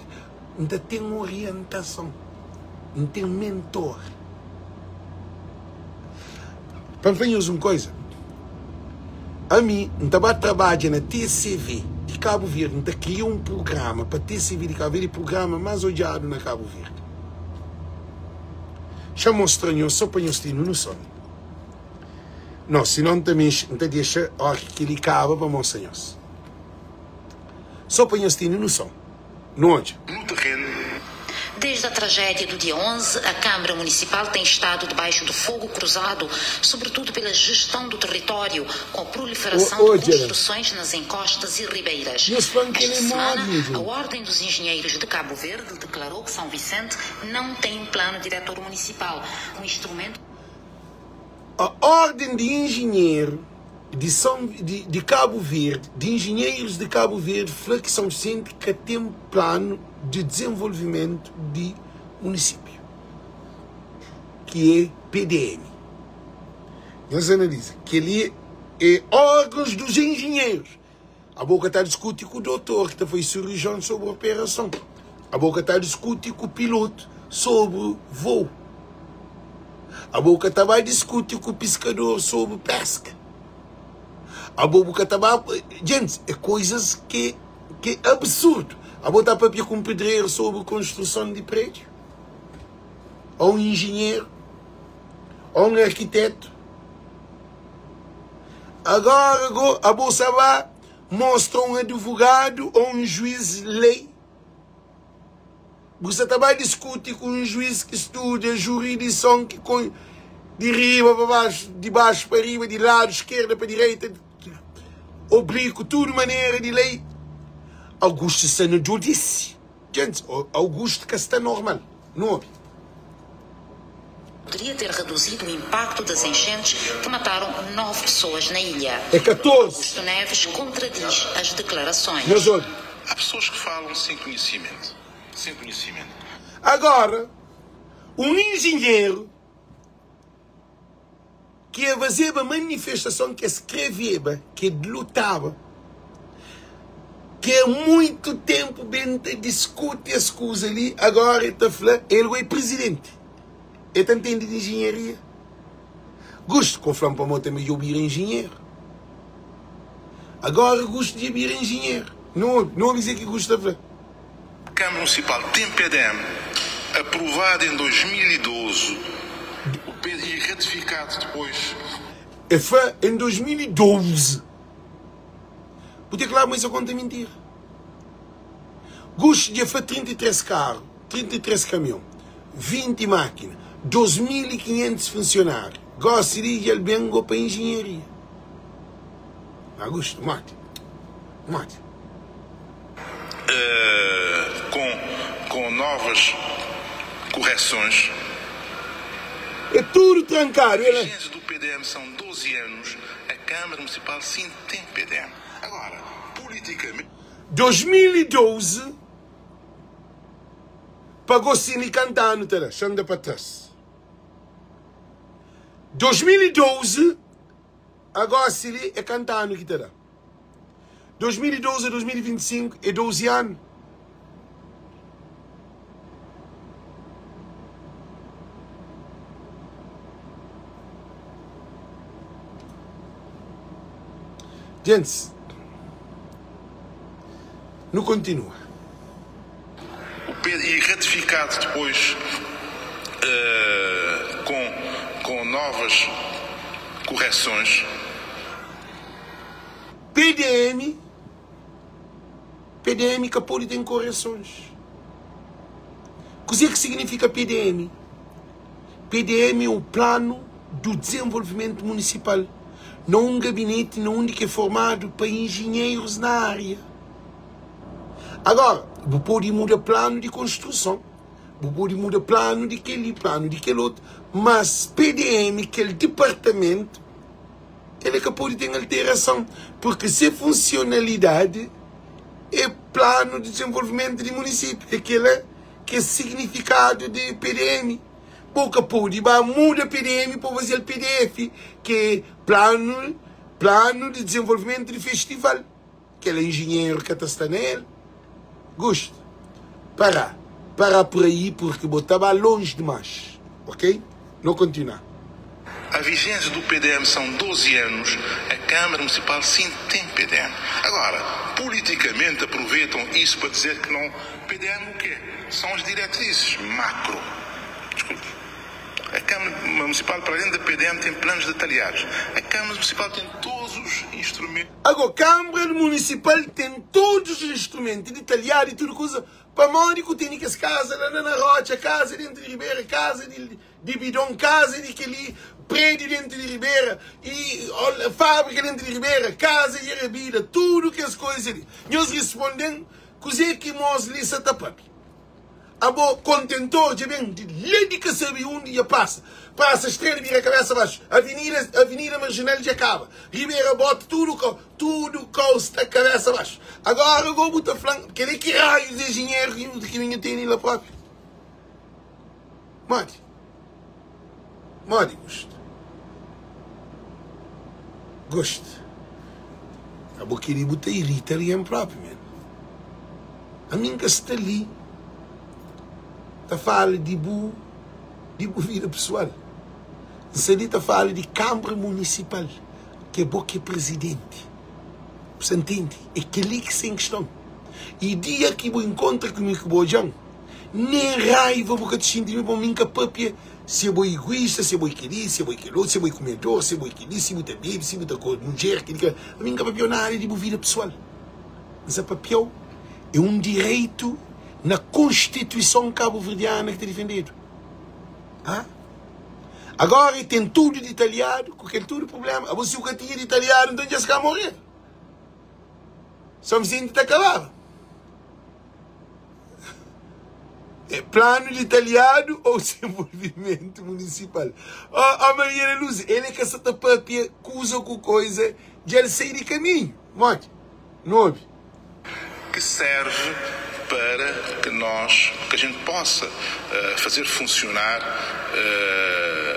N ta ten orientason, N ten mentor. Pa N fla nhos un koza, ami N ta ba trabadja na TCV di Kabu Verdi, N ta kria un prugrama pa TCV di Kabu Verdi, prugrama más odjadu na Kabu Verdi. Xa mostra nhos só pa nhos tene noson. No, sinon N ta mexe, N ta dexa óra ki kel-li kaba pa mostra nhos. Só pa nhos tene noson. Nu odja. No terreno. Desde a tragédia do dia 11, a Câmara Municipal tem estado debaixo de fogo cruzado, sobretudo pela gestão do território, com a proliferação de Odja. construções nas encostas e ribeiras. Nhos fla-m kel Esta é semana, modi, a gente. Ordem dos Engenheiros de Cabo Verde declarou que São Vicente não tem um plano diretor municipal, um instrumento. A Órden di Enjenheru di São di, di Kabu Verdi, di Enjenherus di Kabu Verdi fla ki São Vicente ka ten planu di dizenvolvimentu di munisípiu, ki é PDM. Nhos analiza, kel-li é órgãos dos enjenherus. Abo ka ta diskuti ku dotor ki ta faze sirurjion sobri operason. Abo ka ta diskuti ku pilotu sobri vou. Abo ka ta ba diskuti ku piskador sobri peska. Abo bu ka ta ba. Djentis, é koizas ki ki é absurdu. Abo ta papia ku un pedreru sobri konstruson di prédiu? Ô un injinheru? Ô un arkitetu? Agora go abo sa ba mostra un advogado ou un juiz lei? Bu sa ta ba diskuti ku un juiz ki studa juridison ki kon di riba pa baxu, di baxu pa riba, di ladu skerda pa direita, obliku, tudu manera di lei? Augusto sta na djodisi. Djents, Augusto ka sta normal. Nu obi. Poderia ter reduzido o impacto das enchentes que mataram 9 pessoas na ilha. É 14. Augusto Neves contradiz as declarações. Nhos obi. Há pessoas que falam sem conhecimento. Sem conhecimento. Agora, um engenheiro ki e fazeba manifestason, ki e skreveba, ki e lutaba, ki e muitu tenpu ben ta diskuti es kuza li, agora e ta fla, el go e prizidenti, e ta ntende di injinharia. Gustu, ko fla-m pamo tanbe dja bu bira injinheru. Agora Gustu dja bira injinheru. Nu obi, nu obi kuzê ki Gustu ta fla. Câmara Municipal tem PDM aprovado em 2012 e ratificado depois. É fla em 2012. Bu tem claro ma isso conta mentira. Gusto dja fla 33 carro, 33 camião, 20 máquina, 2500 funcionário. Gosi di dja el ben go pa engenharia. Augusto, mate. Mate. Com, com novas correções. É tudo trancado. A vigência do PDM são 12 anos. A Câmara Municipal sim tem PDM. Agora, politicamente. 2012 pagou Cine cantando, tá lá, xanda para trás. 2012 Agora se li é kanta anu ki ta da? 2012 a 2025 é 12 anu. Gentis, nu kontinua. E ratificado depois com, com novas correções. PDM, PDM ka pode ten correções. Kuzê? Kuzê ki signifika PDM? PDM é o Plano do Desenvolvimento Municipal, na un gabineti na undi ki é formadu pa enjinherus na ária. Agora, bu pode muda planu di konstruson, bu pode muda planu di kel-li, planu di kel otu, mas PDM, kel dipartamentu, el é ka pode ten alterason, purki se funsionalidadi é planu di dizenvolvimentu di munisípiu, é kel-la ki é signifikadu di PDM. Bu ka pode ba muda PDM pa bu faze-l PDF, ki é planu planu di dizenvolvimentu di festival. Kel enjinheru ka ta sta na el. Gusta. Pará. Pará por aí porque bo ta ba longe demais. Ok? No continuá. A vigência do PDM são 12 anos, a Câmara Municipal sim tem PDM. Agora, politicamente aproveitam isso para dizer que não. PDM o quê? São as diretrizes macro. Desculpe. A Câmara Municipal, para além da PDM, tem planos detalhados. A Câmara Municipal tem todos os instrumentos. Agora, Câmara Municipal tem todos os instrumentos detalhados e tudo coisa. Pamodi ku tene kes kaza la na na Rotxa, kaza dentro di Ribera, kaza di di bidon, kaza di kel-li, prédiu dentro di Ribera, y fábrika dentro di Ribera, kaza di Arabida, tudu kes koisa li. Nhos responde-m, kuzê ki mos li sa ta pâpia? Abo kontentor dja ben di la di ka sabe undi dja pasa. Prasa Estrela bira kabesa baxu, avenida avenida Marginal dja kaba, Ribera bota tudu kau, tudu kau sta kabesa baxu. Agora go bu ta fla-m kel-li ki raius di enjinheru ki ki nhu tene la propi? Modi? Modi gostu? Gostu. Abo kel-li bu ta irita algen propi men. Ami N ka sta li ta fala di bu di bu vida pesoal. N sta li ta fala di Kanbra Munisipal, ki é bo ki é prizidenti. Bu sta ntende? É kel-li ki sta en kiston. I dia ki bu inkontra ku mi ki bu odja-m, nen raiva bu ka ta xinti di mi, pamodi mi N ka papia si é bo iguista, si é bo é kel-li, si é bo é kel otu, si é bo é kumedor, si é bo é kel-li, si bu ta bebe, si bu ta ku mudjer, kel-li, kel-la. Ami N ka papia-u nada di bu vida pesoal. N sa papia-u é un direitu na Konstituison kabuverdiana ki ta difendedu. Ha? Agora e ten tudu ditalhadu ku kel tudu prublema. Abo si bu ka tinha ditalhadu, nton dja es ka moreba. São Vicente ta kababa. É plano detalhado ou desenvolvimento municipal? Ó, oh, Maria da Luz, ele é que sa ta papia kuza ku coisa, dja el sai di caminho. Modi? Nu obi. Que serve para que nós, que a gente possa fazer funcionar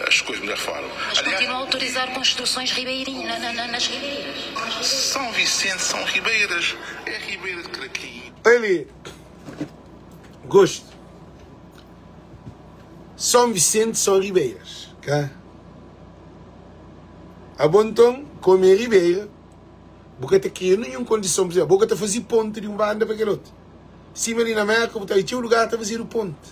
as coisas de melhor forma. Mas continua a autorizar construções ribeirinhas, na, na, nas ribeiras? São Vicente são ribeiras, é a ribeira de Craquim. Olha Gosto. São Vicente são ribeiras, ka? Abo nton, kome é ribeira, Bu ka ta kria ninhun kondison, pur izénplu, bo ka ta faze ponti di un banda pa kel otu. Sima li na Mérka, bu ta odja txeu lugar ta fazedu ponti.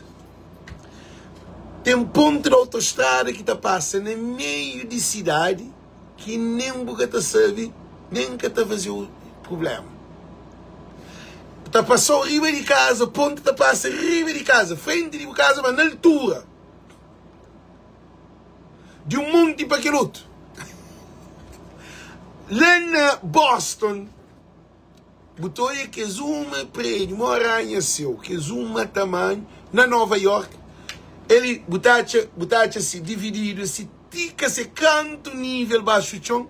Ten ponti di autostrada ki ta pasa na meiu di sidadi ki nen bu ka ta sabe, nen ka ta faze-u prubléma. Ta pasa-u riba di kaza, ponti ta pasa riba di kaza, frenti di bu kaza, ma na altura. Di un monti pa kel otu. La na Boston, bu ta odja kes uma prédiu, uma arranha-séu, kes uma tamanhu. Na Nova York, el bu ta atxa, bu ta atxa si divididu si ti ka se kantu nível baxu txon,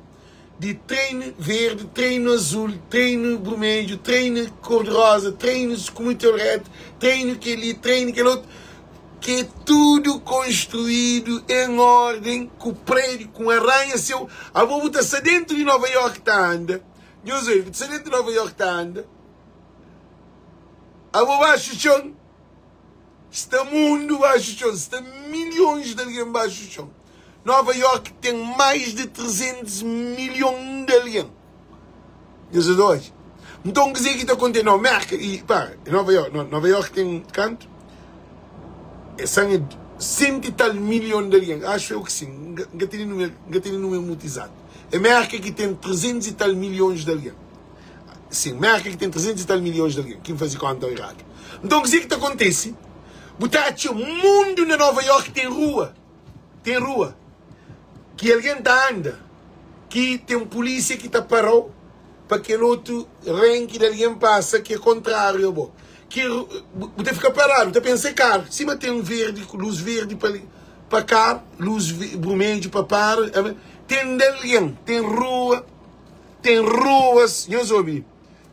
di treinu verdi, treinu azul, treinu brumedju, treinu kor di roza, treinu ku mutu retu, treinu kel-li, treinu kel otu. Ki é tudu konstruídu en órden, ku prédiu, ku arranha-séu. Abo bu ta sta déntu di Nova York ta anda, nhos obi, bu ta sta déntu di Nova York ta anda, abo baxu txon, sta mundu baxu txon, sta milhons di algen baxu txon. Nova York ten más di 300 milhon di algen. Nhos ta odja? Nton kuzê ki ta kontise? Nau, Merka i para, Nova York, no, Nova York ten kantu? É san é senti i tal milhon di algen, axu eu ki sin, N ka tene numeru, N ka tene numeru mutu izatu. É Merka ki ten 300 i tal milhons di algen. Sin, Merka ki ten 300 i tal milhons di algen, ki N faze konta eradu. Nton kuzê ki ta kontise? Bu ta atxa mundu na Nova York ten rua, ten rua ki algen ta anda, ki ten pulísia ki ta para-u pa kel otu renki di algen pasa ki é kontráriu a bo. Ki bu ta fika paradu, bu ta pensa é karu. Sima ten verdi, lus verdi pa pa karu, lus brumedju pa para, ten di algen, ten rua, ten ruas, nhos obi,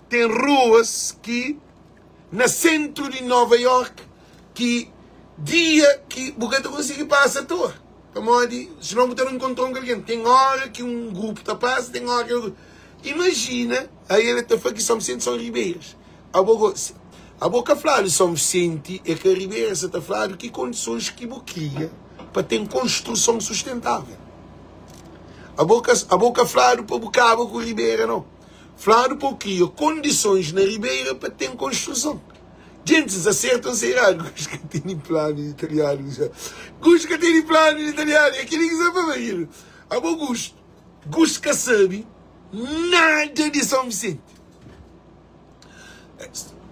ten ruas ki. na sentru di Nova York ki dia ki bu ka ta konsigi pasa atoa pamodi sinon bu ta rinkontra un algen. Ten ora ki un grupu ta pasa, ten ora ki outro. Imajina aí el ta fla ki São Vicente são ribeiras. Abo go, abo ka fladu São Vicente é ka ribeira, sa ta fladu ki kondisons ki bu kria pa ten konstruson sustentável. Abo ka, abo ka fladu pa bu kaba ku ribeira não. Fladu pa bu kria kondisons na Ribeira pa ten konstruson. Djentis aserta n sa eradu. Gosi ka tene planu italianu ja. Gosi ka tene planu italianu. É kili ki sa pa fla. Abo Gusto, Gusto ka sabi nada di São Vicente.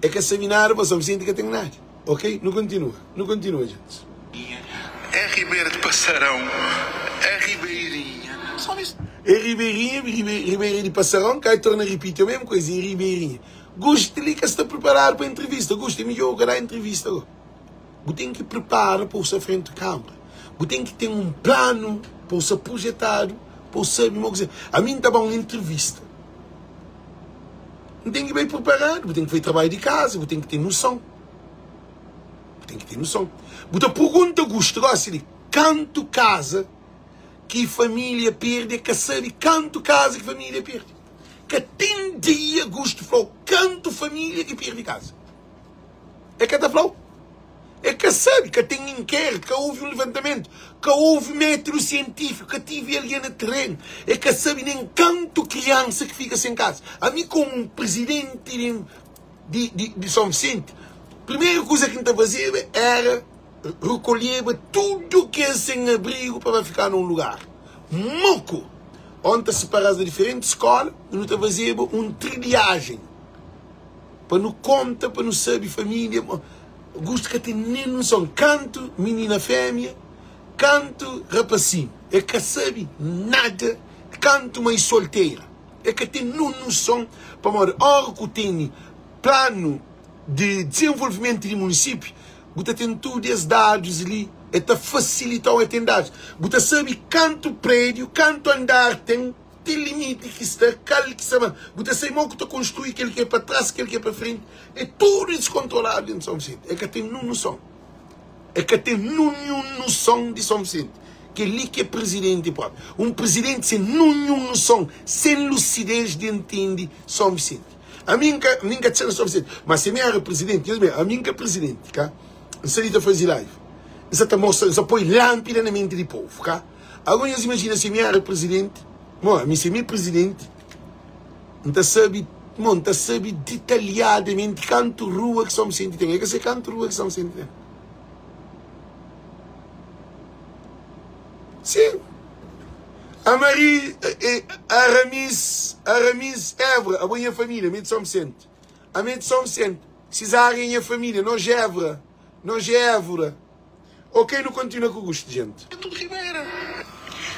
É ka sabi nada pa São Vicente ka ten nada. Ok? Nu kontinua. Nu kontinua djentis. É Ribeira de Passarão, é Ribeirinha. São Vicente. É Ribeirinha, Ribeira de Passarão, ka torna ripiti o mesmo coisa, é Ribeirinha. Gusto li ka sta preparado pa entrevista. Gusto é midjor ka da entrevista go. Bu ten ki prepara pa bu sta frente câmara. Bu ten ki ten um plano pa bu sta projetado, pa bu sabe mo ki. Ami N ta ba un entrevista. N ten ki bai preparadu, bu ten ki fai trabadju di kaza, bu ten ki ten noson. Bu ten ki ten noson. Bu ta pergunta Gusto gosi di kantu kaza ki familia perde, e ka sabe kantu kaza ki familia perde. Ka ten dia Gusto flau kantu familia ki perde kaza. E ka ta flau. E ka sabe, ka ten inkéritu, ka houve un levantamentu, ka houve métodu sientífiku, ka tive algen na terenu. E ka sabe nen kantu kriansa ki fika sen kaza. Ami komu un prizidenti di di di di Son Visenti, primeru kuza ki N ta fazeba éra rekolheba tudu kes sen abrigu pa ba fika na un lugar moku. Ô N ta sipara-s na diferenti skóla i nu ta fazeba un trilhajen. Pa nu konta pa nu sabe família Gusto ka ten nen noson kantu minina fémia kantu rapasinhu el ka sabe nada kantu mai soltera el ka ten nun noson pamodi ora ku tene planu di dizenvolvimentu di munisípiu bu ta ten tudu es dadus li el ta fasilitau el ten dadus bu ta sabe kantu prédiu kantu andar ten. Ten limiti ki sta kal ki sta ma bu ta sai mo ku ta konstrui kel ki é pa tras kel ki é pa frenti é tudu diskontroladu dentu São Vicente é ka ten nun noson é ka ten nun nun noson di São Vicente kel li ki é presidenti propi un presidenti sen nun nun noson sen lusidez di intende São Vicente ami n ka ami n ka txeu na São Vicente ma si mi era presidenti nhos ami n ka presidenti ka n sta li ta fazi live n sta ta mostra n sta poi lampida na menti di povu ka. Agora nhos imagina si mi era presidenti, mo ami si mi presidenti, N ta sabi, mo N ta sabi detalhadamenti kantu rua ki São Vicente ten. É ka se kantu rua ki São Vicente ten. Sim. A Marie, Aramis, Aramis Évora, abo nha família, ami é de São Vicente. Ami é de São Vicente. Cesária é nha família, nós Évora, nós Évora. Ok nu continua ku gusto gente. É tudo ribeira.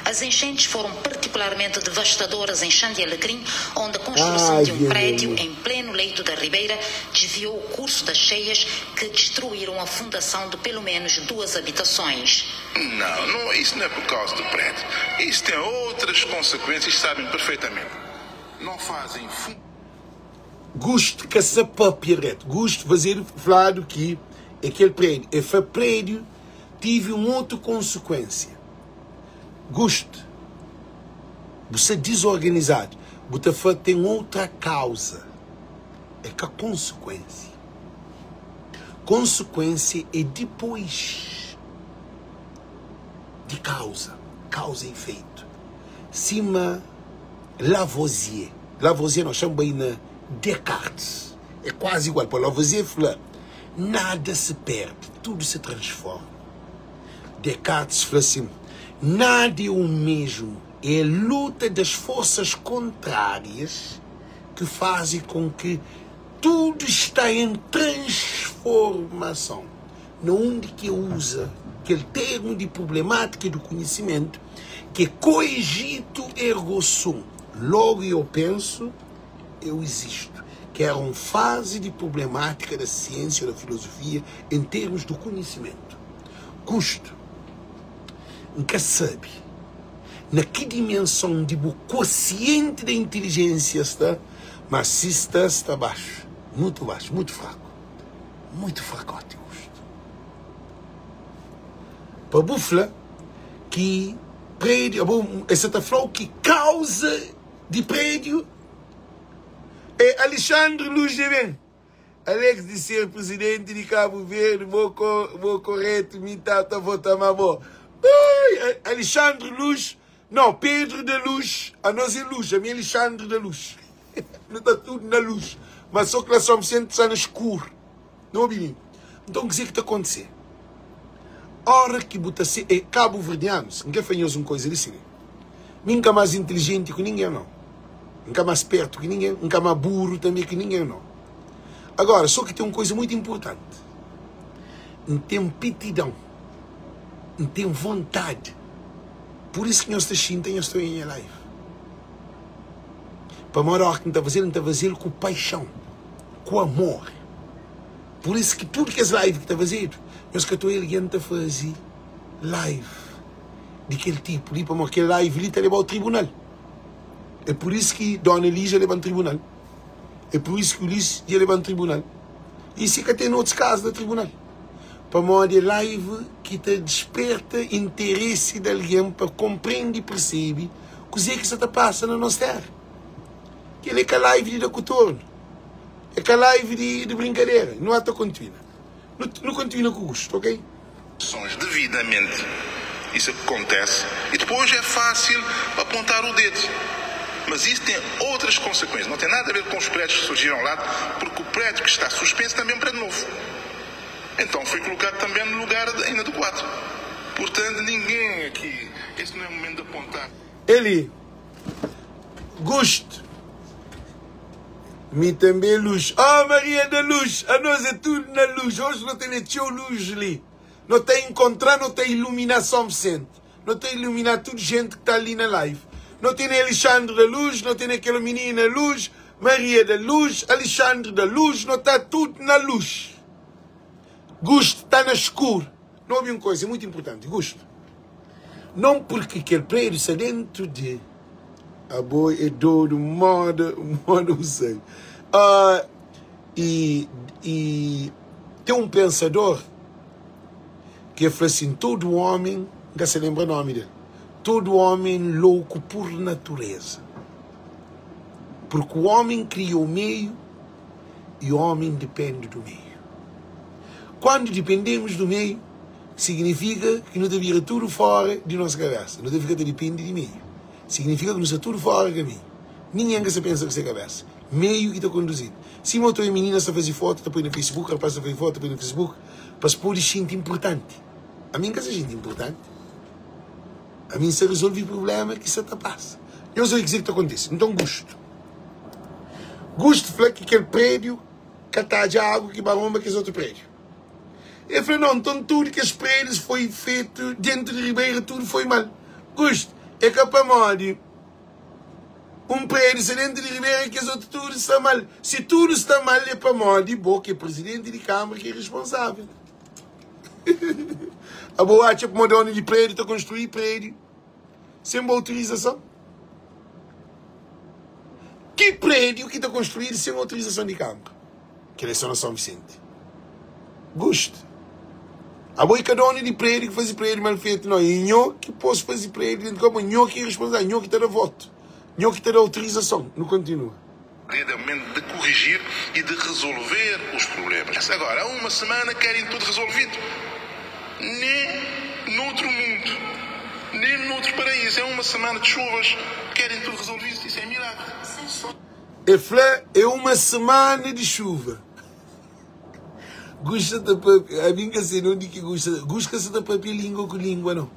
As enchentes foram particularmente devastadoras em Chã de Alecrim, onde a construção Ai de um prédio vianana. em pleno leito da ribeira desviou o curso das cheias que destruíram a fundação de pelo menos duas habitações. Não, não, isso não é por causa do prédio. Isso tem outras consequências, sabem perfeitamente. Não fazem fu. Gusto ka sa papia dretu. Gusto fazedu fladu ki é kel prédiu. É fla prédiu tive un otu konsekuensia. Gusto, bu sta dizorganizadu. Bu ta fla ten outra kauza. É ka konsekuensia. Konsekuensia é dipôs di kauza. Kauza e efeitu. Sima Lavoisier. Lavoisier nós chama bai na Descartes. É quase igual. Pa Lavoisier fla, nada se perde, tudo se transforma. Descartes fla assim, nada é o mesmo. É a luta das forças contrárias que fazem com que tudo está em transformação. na undi ki e uza kel termu di prublemátika di konhisimentu ki é cogito ergo sum, logo eu penso, eu existo, ki éra un fazi di prublemátika da siênsia ô da filozofia en termus di konhisimentu. Kustu, N ka sabe na ki dimenson di bu kosienti da intilijênsia sta, má si sta, sta baxu, mutu baxu, mutu fraku. Muito fracote gosto. Pa bu fla ki prédio, abo es sa ta flau ki causa di prédio é Alexandre Luz de Ben. Alex di ser presidente di Cabo Verde, bo bo correto, mi ta ta vota ma bo. Ui, Alexandre Luz, não, Pedro da Luz, a nós é Luz, a mim é Alexandre da Luz. Nu ta tudu na lus, ma so ki la São Vicente sta na skur. Nu obi mi? Nton kuzê ki ta kontise? Ora ki bu ta se e kabuverdianus, N kre fla nhos un koza li sine. Mi N ka más intilijenti ku ningen nau. N ka más spertu ki ningen, N ka má buru tanbe ki ningen nau. Agora, so ki ten un koza muitu inpurtanti, N ten pitidon, N ten vontadi. Pur isu ki nhos ta xinta nhos ta oia nha live. Pamodi óras ki N ta faze-l, N ta faze-l ku paixon, ku amor. Pur isu ki tudu kes live ki ta fazedu, nhos ka ta oia algen ta faze live di kel tipu li, pamodi kel live li ta leba-u tribunal. É pur isu ki Dona Lígia leba-m tribunal. É pur isu ki Ulisses dja leba-m tribunal. I si ka ten otus kazu na tribunal. Pamodi é live ki ta disperta interesi di algen pa konprende i persebe kuzê ki sta ta pasa na nos téra. Kel-li é ka live di da ku tornu, é ka live di di brinkadera. Nu ata kontinua. Nu nu kontinua ku gustu, ok? Sons devidamente. Isso acontece e depois é fácil apontar o dedo. Mas isso tem outras consequências. Não tem nada a ver com os prédios que surgiram lá, porque o prédio que está suspenso também é um prédio novo. Então foi colocado também no lugar inadequado. Portanto, ninguém aqui. Esse não é o momento de apontar. Eli, Gusto, mi tanbe é luz. Oh Maria da Luz, anos é tudo na luz. Hoje no tene txeu luz li. No ta encontra, no ta ilumina São Vicente. No ta ilumina tudo gente que tá ali na live. No tene Alexandre da Luz, no tene aquela menina luz, Maria da Luz, Alexandre da Luz, no tá tudo na luz. Gusto tá na escuro. Não ouvi uma coisa muito importante, Gusto. Não porque aquele prédio está dentro de Abo é doido, moda, moda não sei. E, e tem um pensador que fala assim, todo homem, nunca se lembra o nome dele, todo homem louco por natureza. Porque o homem cria o meio e o homem depende do meio. Quando dependemos do meio, significa que nu ta bira tudu fora di nos kabesa. Nu ta fika ta dipende di meiu. Significa ki nu sta tudu fora di kaminhu. Ningen ka sta pensa ku se kabesa. Meiu ki ta konduzi-nu. Sima otu oia mininas ta faze fotu ta poi na Facebook, rapaz ta faze fotu ta poi na Facebook pa es pode xinti inpurtanti. Ami N ka sta xinti inpurtanti. Ami N sta rezolve prubléma ki sta ta pasa. Nhos oia kuzê ki ta kontise. Nton Gustu. Gustu fla ki kel prédiu ka tadja agu ki ba ronba kes otu prédiu. El fla, Nau, nton tudu kes prédius foi fetu dentu di ribeira, tudu foi mal. Gustu, É ka pamodi un prédiu sta dentu di ribeira ki kes otu tudu sta mal. Si tudu sta mal é pamodi bo ki é prizidenti di kâmara ki é risponsável. Abo atxa pamodi donu di prédiu ta konstrui prédiu sen bo autorizason? Ki prédiu ki ta konstruídu sen autorizason di kâmara? Kel é só na São Vicente. Gusto. Abo é ka donu di prédiu ki faze prédiu mal fetu, não. É nho ki pôs faze prédiu dentro di kau, nho ki é responsável, nho ki ta da votu, nho ki ta da autorizason. Nu kontinua. É o momento de corrigir e de resolver os problemas. Agora, há uma semana querem tudo resolvido. Nem noutro mundo, nem noutro paraíso. É uma semana de chuvas, querem tudo resolvido. Isso é milagre. E fla é uma semana de chuva. Gusta ta papia, ami nka sei nonde ki gusta, gusta ka sa ta papia lingua ku lingua não.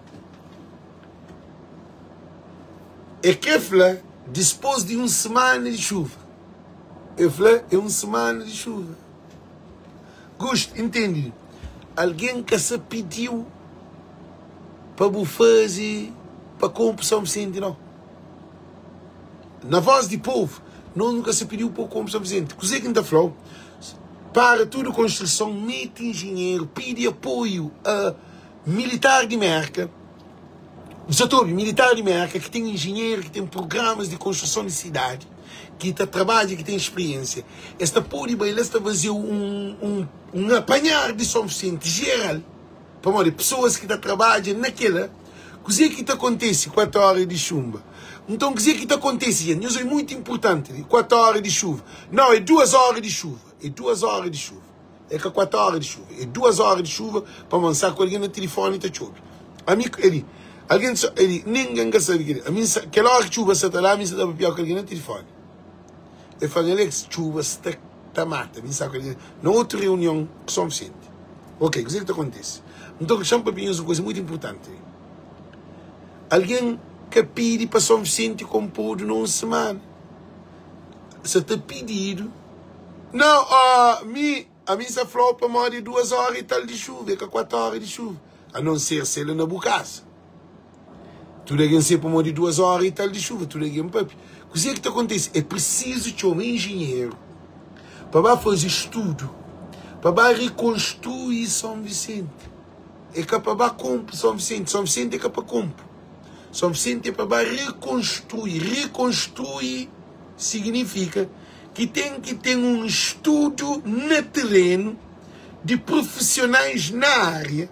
E ke fla dispos di um semana de chuva. E fla é um semana de chuva. Gusta, entende? Algen ka sa pidi-u pa bu faze pa konpo São Vicente nau. Na voz di povu, nos nu ka sa pidi-u pa bu konpo São Vicente. Kuzê ki N ta fla-u? Para tudu konstruson, mete injinheru, pidi apoiu a militar di Merka. Bu sa ta obi? Militar di Merka ki ten injinheru, ki ten prugramas di konstruson di sidadi, ki ta trabadja, ki ten spriensia. Es ta pode bai la, es ta faze-u un, un, un apanhar di São Vicente jeral. Pamodi pesoas ki ta trabadja na kela, kuzê ki ta kontese 4 óra di xumba? Nton, kuzê ki ta kontese, jenti? Nhos obi, mutu inportanti li, 4 óra di xuva. Nau, é 2 óra di xuva. É 2 óra di xuva. É ka 4 óra di xuva. É 2 óra di xuva pamodi N sta ku algen na tilifóni ta txobi. Ami, el, algen, el, ningen ka sabe kel-li. Ami, kel óra ki txuba sta ta da, ami N sta ta papia ku algen na tilifóni. El fla-m, Alex, txuba sta ta mata. Mi N sta ku algen na otu reunion ku Son Visenti. Ok, kuzê ki ta kontise? Nton, xa-m papia nhos un kuza mutu inpurtanti li. Algen ka pidi pa Son Visenti konpodu na un simana. Sa ta pididu. Nau, ó, mi, ami N sta fla-u pamodi é duas óra i tal di txuva, é ka kuatu óra di txuva. Anonser se la na bu kaza. Tudu algen sai pamodi duas óra i tal di txuva, tudu algen papia. Kuzê ki ta kontise? É prisizu txoma injinheru pa ba faze studu, pa ba rikonstrui Son Visenti. É ka pa ba konpo Son Visenti. Son Visenti é ka pa konpo. Son Visenti é pa ba rikonstrui. Rikonstrui siginifika ki ten ki ten un studu na terenu di profisionais na ária.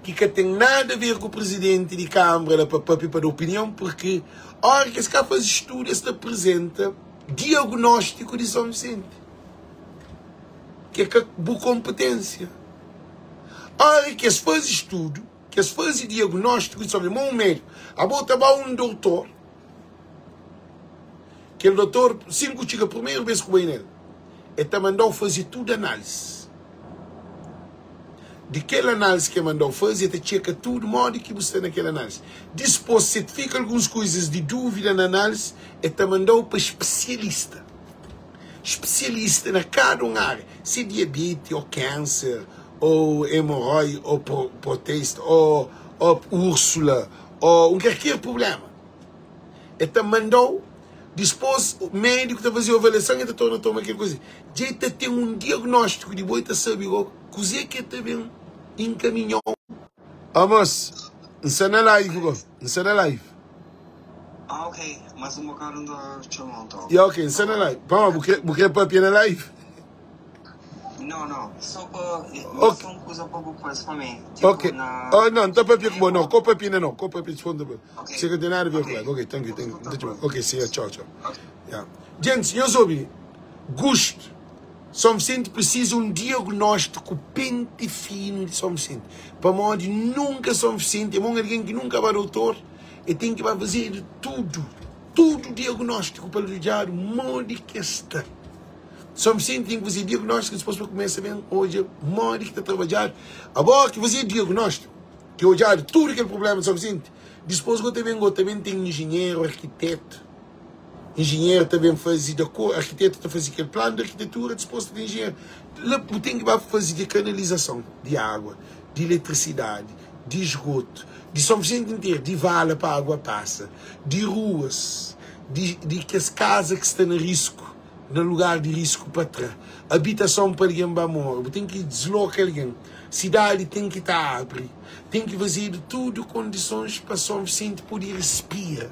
ki ka ten nada a ver ku prizidenti di kanbra la pa papia pa da opinion purki ora ki es ka faze studu es ta prizenta diagnóstiku di Son Visenti ki é ka bu konpetensia ora ki es faze studu ki es faze diagnóstiku di Son Visenti ma un médiku abo ta ba un doutor kel doutor sin ku txiga primeru bes ku bai nel el ta mandau faze tudu análisi. Di kel análisi ki el manda-u faze, el ta txeka tudu modi ki bu sta na kel análisi. Dispôs, si fika alguns kuzas di dúvida na análisi, el ta manda-u pa spesialista. Spesialista na kada un ária, si é diabeti, ô kánser, ô emorrói, ô protesta, ô úrsula, ô un kalker prubléma. El ta manda-u Dispôs, médiku ta faze avaliason i ta torna toma kel kuze. Dja el ta ten un diagnóstiku di bo i ta sabe gó kuze ki el ta ben inkaminha-u. Amos, N sta na live gó. N sta na live. Ah, ok. Mas un bokadu N ta txoma-u nton. Ya, ok. N sta na live. Pamodi bu kre, bu kre papia na live? Não, não. Só pa, Ok. só un kuza pa bu faze pa mi. Tipo, Ok. na. Oh, não, não tá papia com bo, não. Ko papia não, não. Ko papia desponta. Ok. Chega tem nada a ver com Ok. live. Ok, thank you, thank you. Tá Tá bom. Ok, sim, tchau, tchau. Ok. Yeah. Gente, nhos obi, gosto. São Vicente precisa um diagnóstico pente fino de São Vicente. Pamodi nunca São Vicente, é bom alguém que nunca vai doutor, e tem que vai fazer de tudo, tudo diagnóstico para olhar modi que está. São Vicente tem que fazer diagnóstico dipôs pa kumesa ben odja modi ki ta trabadjadu. Agora ki fazer diagnóstico, ki odjadu tudu kel problema di São Vicente, dipôs go ta ben go ta ben ten engenheiro, arquiteto. Engenheiro ta ben faze di akordu, arquiteto ta faze kel planu di arquitetura, dipôs ta ten engenheiro. La bu ten ki ba faze di kanalizason di água, di eletrisidadi, di esgoto, di São Vicente inteiro, di vala pa água pasa, di ruas, di, di kes kaza ki sta na risku. Na lugar di risku pa tra abitason pa algen ba mora, bu ten ki disloka algen. Sidadi ten ki ta abri, ten ki fazedu tudu kondisons pa Son Visenti pode rispira.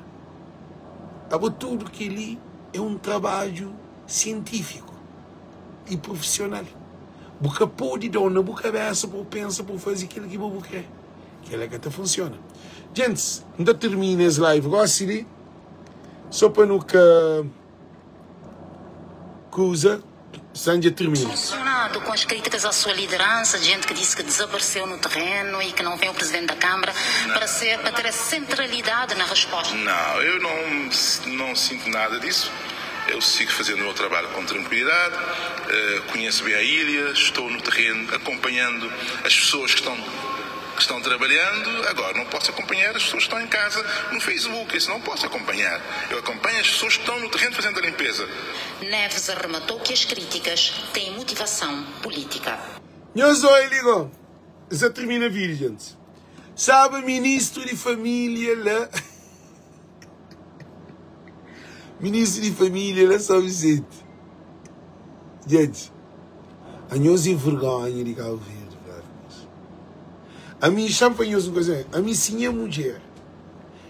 Abo tudu kel-li é un trabadju sientífiku i prufisional. Bu ka pode da-u na bu kabésa pa bu pensa pa bu faze kel ki bo bu kre. Kel-la ka ta funsiona. Gentis, N ta tirmina es live gósi li, so pa nu ka. Kuza san dja tirmina. Emocionado com as críticas à sua liderança, gente que disse que desapareceu no terreno e que não vem o presidente da Câmara para ser, para ter a centralidade na resposta. Não, eu não, não sinto nada disso. Eu sigo fazendo o meu trabalho com tranquilidade, eh, conheço bem a ilha, estou no terreno acompanhando as pessoas que estão que estão trabalhando. Agora, não posso acompanhar as pessoas que estão em casa no Facebook, isso não posso acompanhar. Eu acompanho as pessoas que estão no terreno fazendo a limpeza. Neves arrematou que as críticas têm motivação política. Nhos oi li go. Sa termina vídeo, gente. Sabe ministro de família lá. Ministro de família lá São Vicente. Gente, a nhos é vergonha de Cabo Verde, brother. A mim, chama para nhos uma coisa. A mim, se minha mulher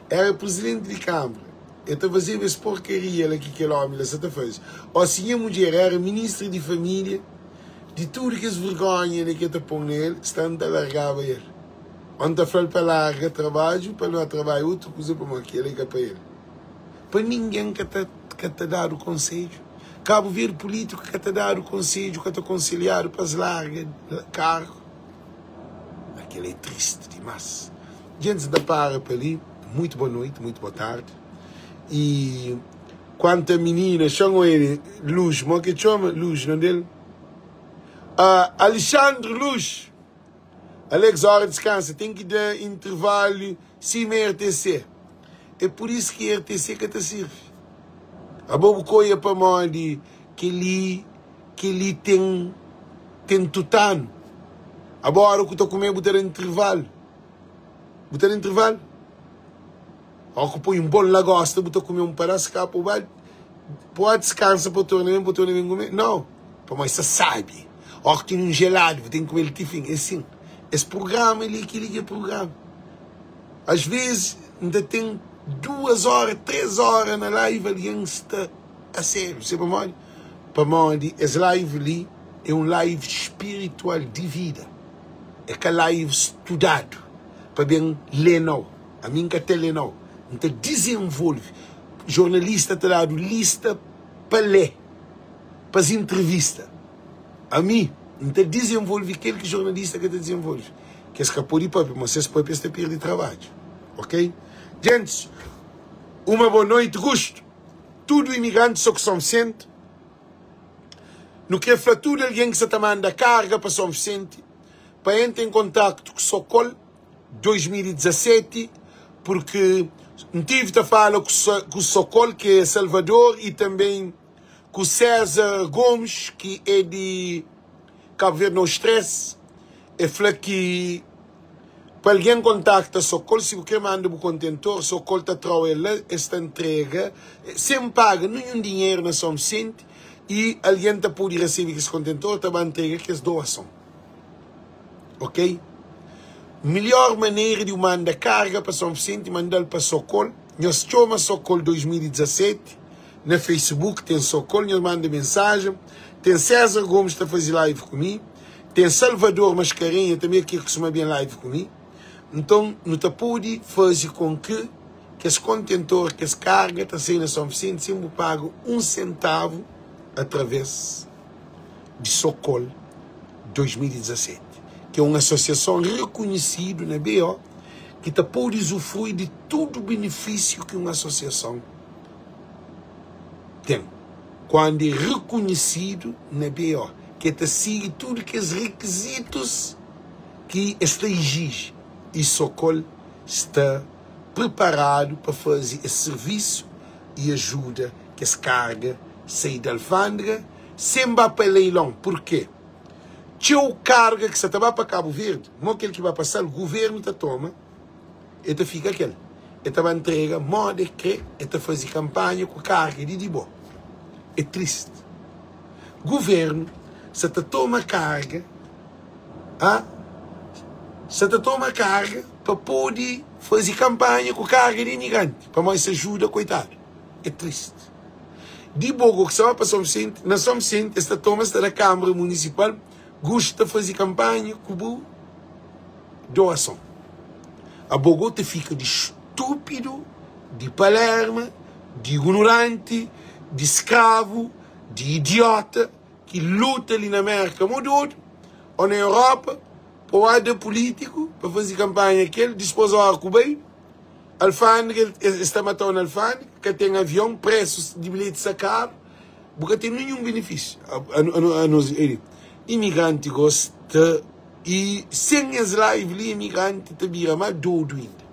era presidente de Câmara, eu ta fazeba es porcaria la ki kel omi la sa ta faze. O si nha mudjer era ministra di familia, di tudu kes vergonha la ki el ta pon na el, sta N ta largaba el. O N ta fla-l pa larga trabadju, pa el ba trabadja otu kuza, pamodi kel-la é ka pa el. Pa ningen ka ta ka ta dadu konsedju. Kabu Verdi pulitiku ka ta dadu konsedju, ka ta konselhadu pa es larga kargu. Ma kel-la é tristi dimás. Djentis N ta para pa li. Muito boa noite, muito boa tarde. E quanto a menina, chama ele Luz, mo que chama Luz, não dele? Uh, Alexandre Luz. Alex, hora descansa, tem que dar intervalo cima RTC. É por isso que RTC que te serve. A bobo coia para modi que li que li tem tem tutano. Agora o que estou comendo botar intervalo. Bu ta da intervalu? Ó ku poi un bon lagosta bu ta kume un padás ka bu ba pode diskansa pa torna ben pa torna ben kume nau pamodi sta sabi ó ku tene un jeladu bu ten ki kume-l ti fin é sin es prugrama li kili ki é prugrama as vezis N ta ten duas ora três ora na live algen sta a sériu se pamodi pamodi es live li é un live spiritual di vida. É ka live studadu pa ben lê nau. Ami N ka ta lê nau. N ta dizenvolve. Jornalista ta dadu lista pa lê, pa es intrivista. Ami N ta dizenvolve kel ki jornalista ka ta dizenvolve. Ki es ka pode papia, ma si es papia es ta perde trabadju. Ok? Gentis, uma boa noite. Gustu tudu imigrantis so ku São Vicente. Nu krê fla tudu algen ki sta ta manda karga pa Son Visenti pa entra en kontaktu ku Sokol 2017 purki N tive ta fala ku Sokol ki é Salvador y tanben ku César Gomes ki é di Cabo Verde No Stress. E fla ki Pa algen kontakta Sokol si bu kre manda bu kontentor, Sokol ta trau el la, es ta ntrega sen paga ninhun dinheru na São Vicente y algen ta pudi resebe kes kontentor ta ba ntrega kes doason. Ok? Melhor manera di bu manda karga pa São Vicente, mandal pa Sokol, nhos txoma Sokol 2017 na Facebook ten Sokol, nhos manda mensajen, ten César Gomes ta faze live ku mi. Ten Salvador Mascarenha tanbe ki kustuma ben live ku mi. Nton nu ta pode faze kon ki kes kontentor, kes karga ta sai na São Vicente sen bu paga un sentavu atraves di Sokol 2017, ki é un asosiason rekonhesidu na BO ki ta pode usufrui di tudu benefisiu ki un asosiason ten kuandu é rekonhesidu na BO. ki el ta sigi tudu kes rikizitus ki es ta iziji i Sokol sta priparadu pa faze es sirvisu i ajuda kes karga sai di alfandega sen ba pa leilon. Purkê? Txeu karga ki sa ta ba pa Kabu Verdi, mo kel ki ba pa Sal, guvernu ta toma, el ta fika kel, el ta ba ntrega moda el kre, el ta faze kanpanha ku karga di di bo. É tristi. Governo sa ta toma carga ah sa ta toma carga pa pode faze campanha ku carga di imigrante pamodi sa ajuda coitado é triste di bogo ki sa ba pa São Vicente na São Vicente es ta toma es ta da câmara municipal gosto ta faze campanha ku bu doason abogo ta fika di estúpido di palerma di ignorante di skravu di idiota ki luta li na Merka mo dodu o na Europa pa oa da pulitiku pa fazi kampanha kel dispos ora ku bai alfandega es ta matau na alfandega ka ten avion presus di bilheti sta karu bu ka ten ninhun benefisiu anos imigranti gosta i sen es live li imigranti ta bira ma dodu inda.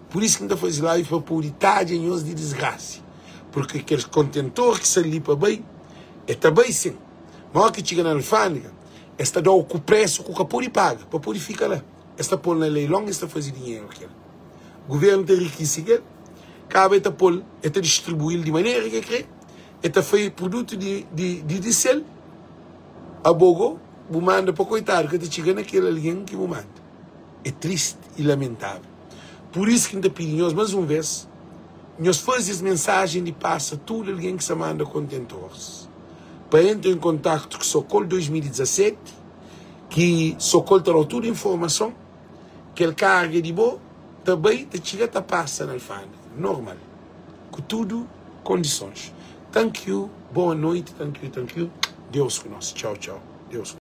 Pur isu ki N ta faze live pa pode tadja nhos di disgrasi Purki kel kontentor ki sta li pa bai, e ta bai sin Ma óki txiga na alfandega, Es ta da-u ku présu ku ka pode paga pa pode fika la. Es ta pô-l na leilon, es ta faze dinheru ku kel. Guvernu ta rikise kel, kaba e ta pô-l, e ta distribui-l di manera ki e kre, e ta fai produtu di di di di sel. Abo go, bu manda pa koitadu ka ta txiga na kel algen ki bu manda. É tristi i lamentável. Pur isu ki N ta pidi nhos más un vês, nhos faze es mensajen di pasa tudu algen ki sta manda kontentoris pa entra en kontaktu ku Sokol 2017, ki Sokol ta da-u tudu informason, kel karga di bo ta bai ta txiga ta pasa na alfandega normal, ku tudu kondisons. Thank you, boa noiti, thank you, thank you, Deus ku nos. Txau, txau, Deus ku.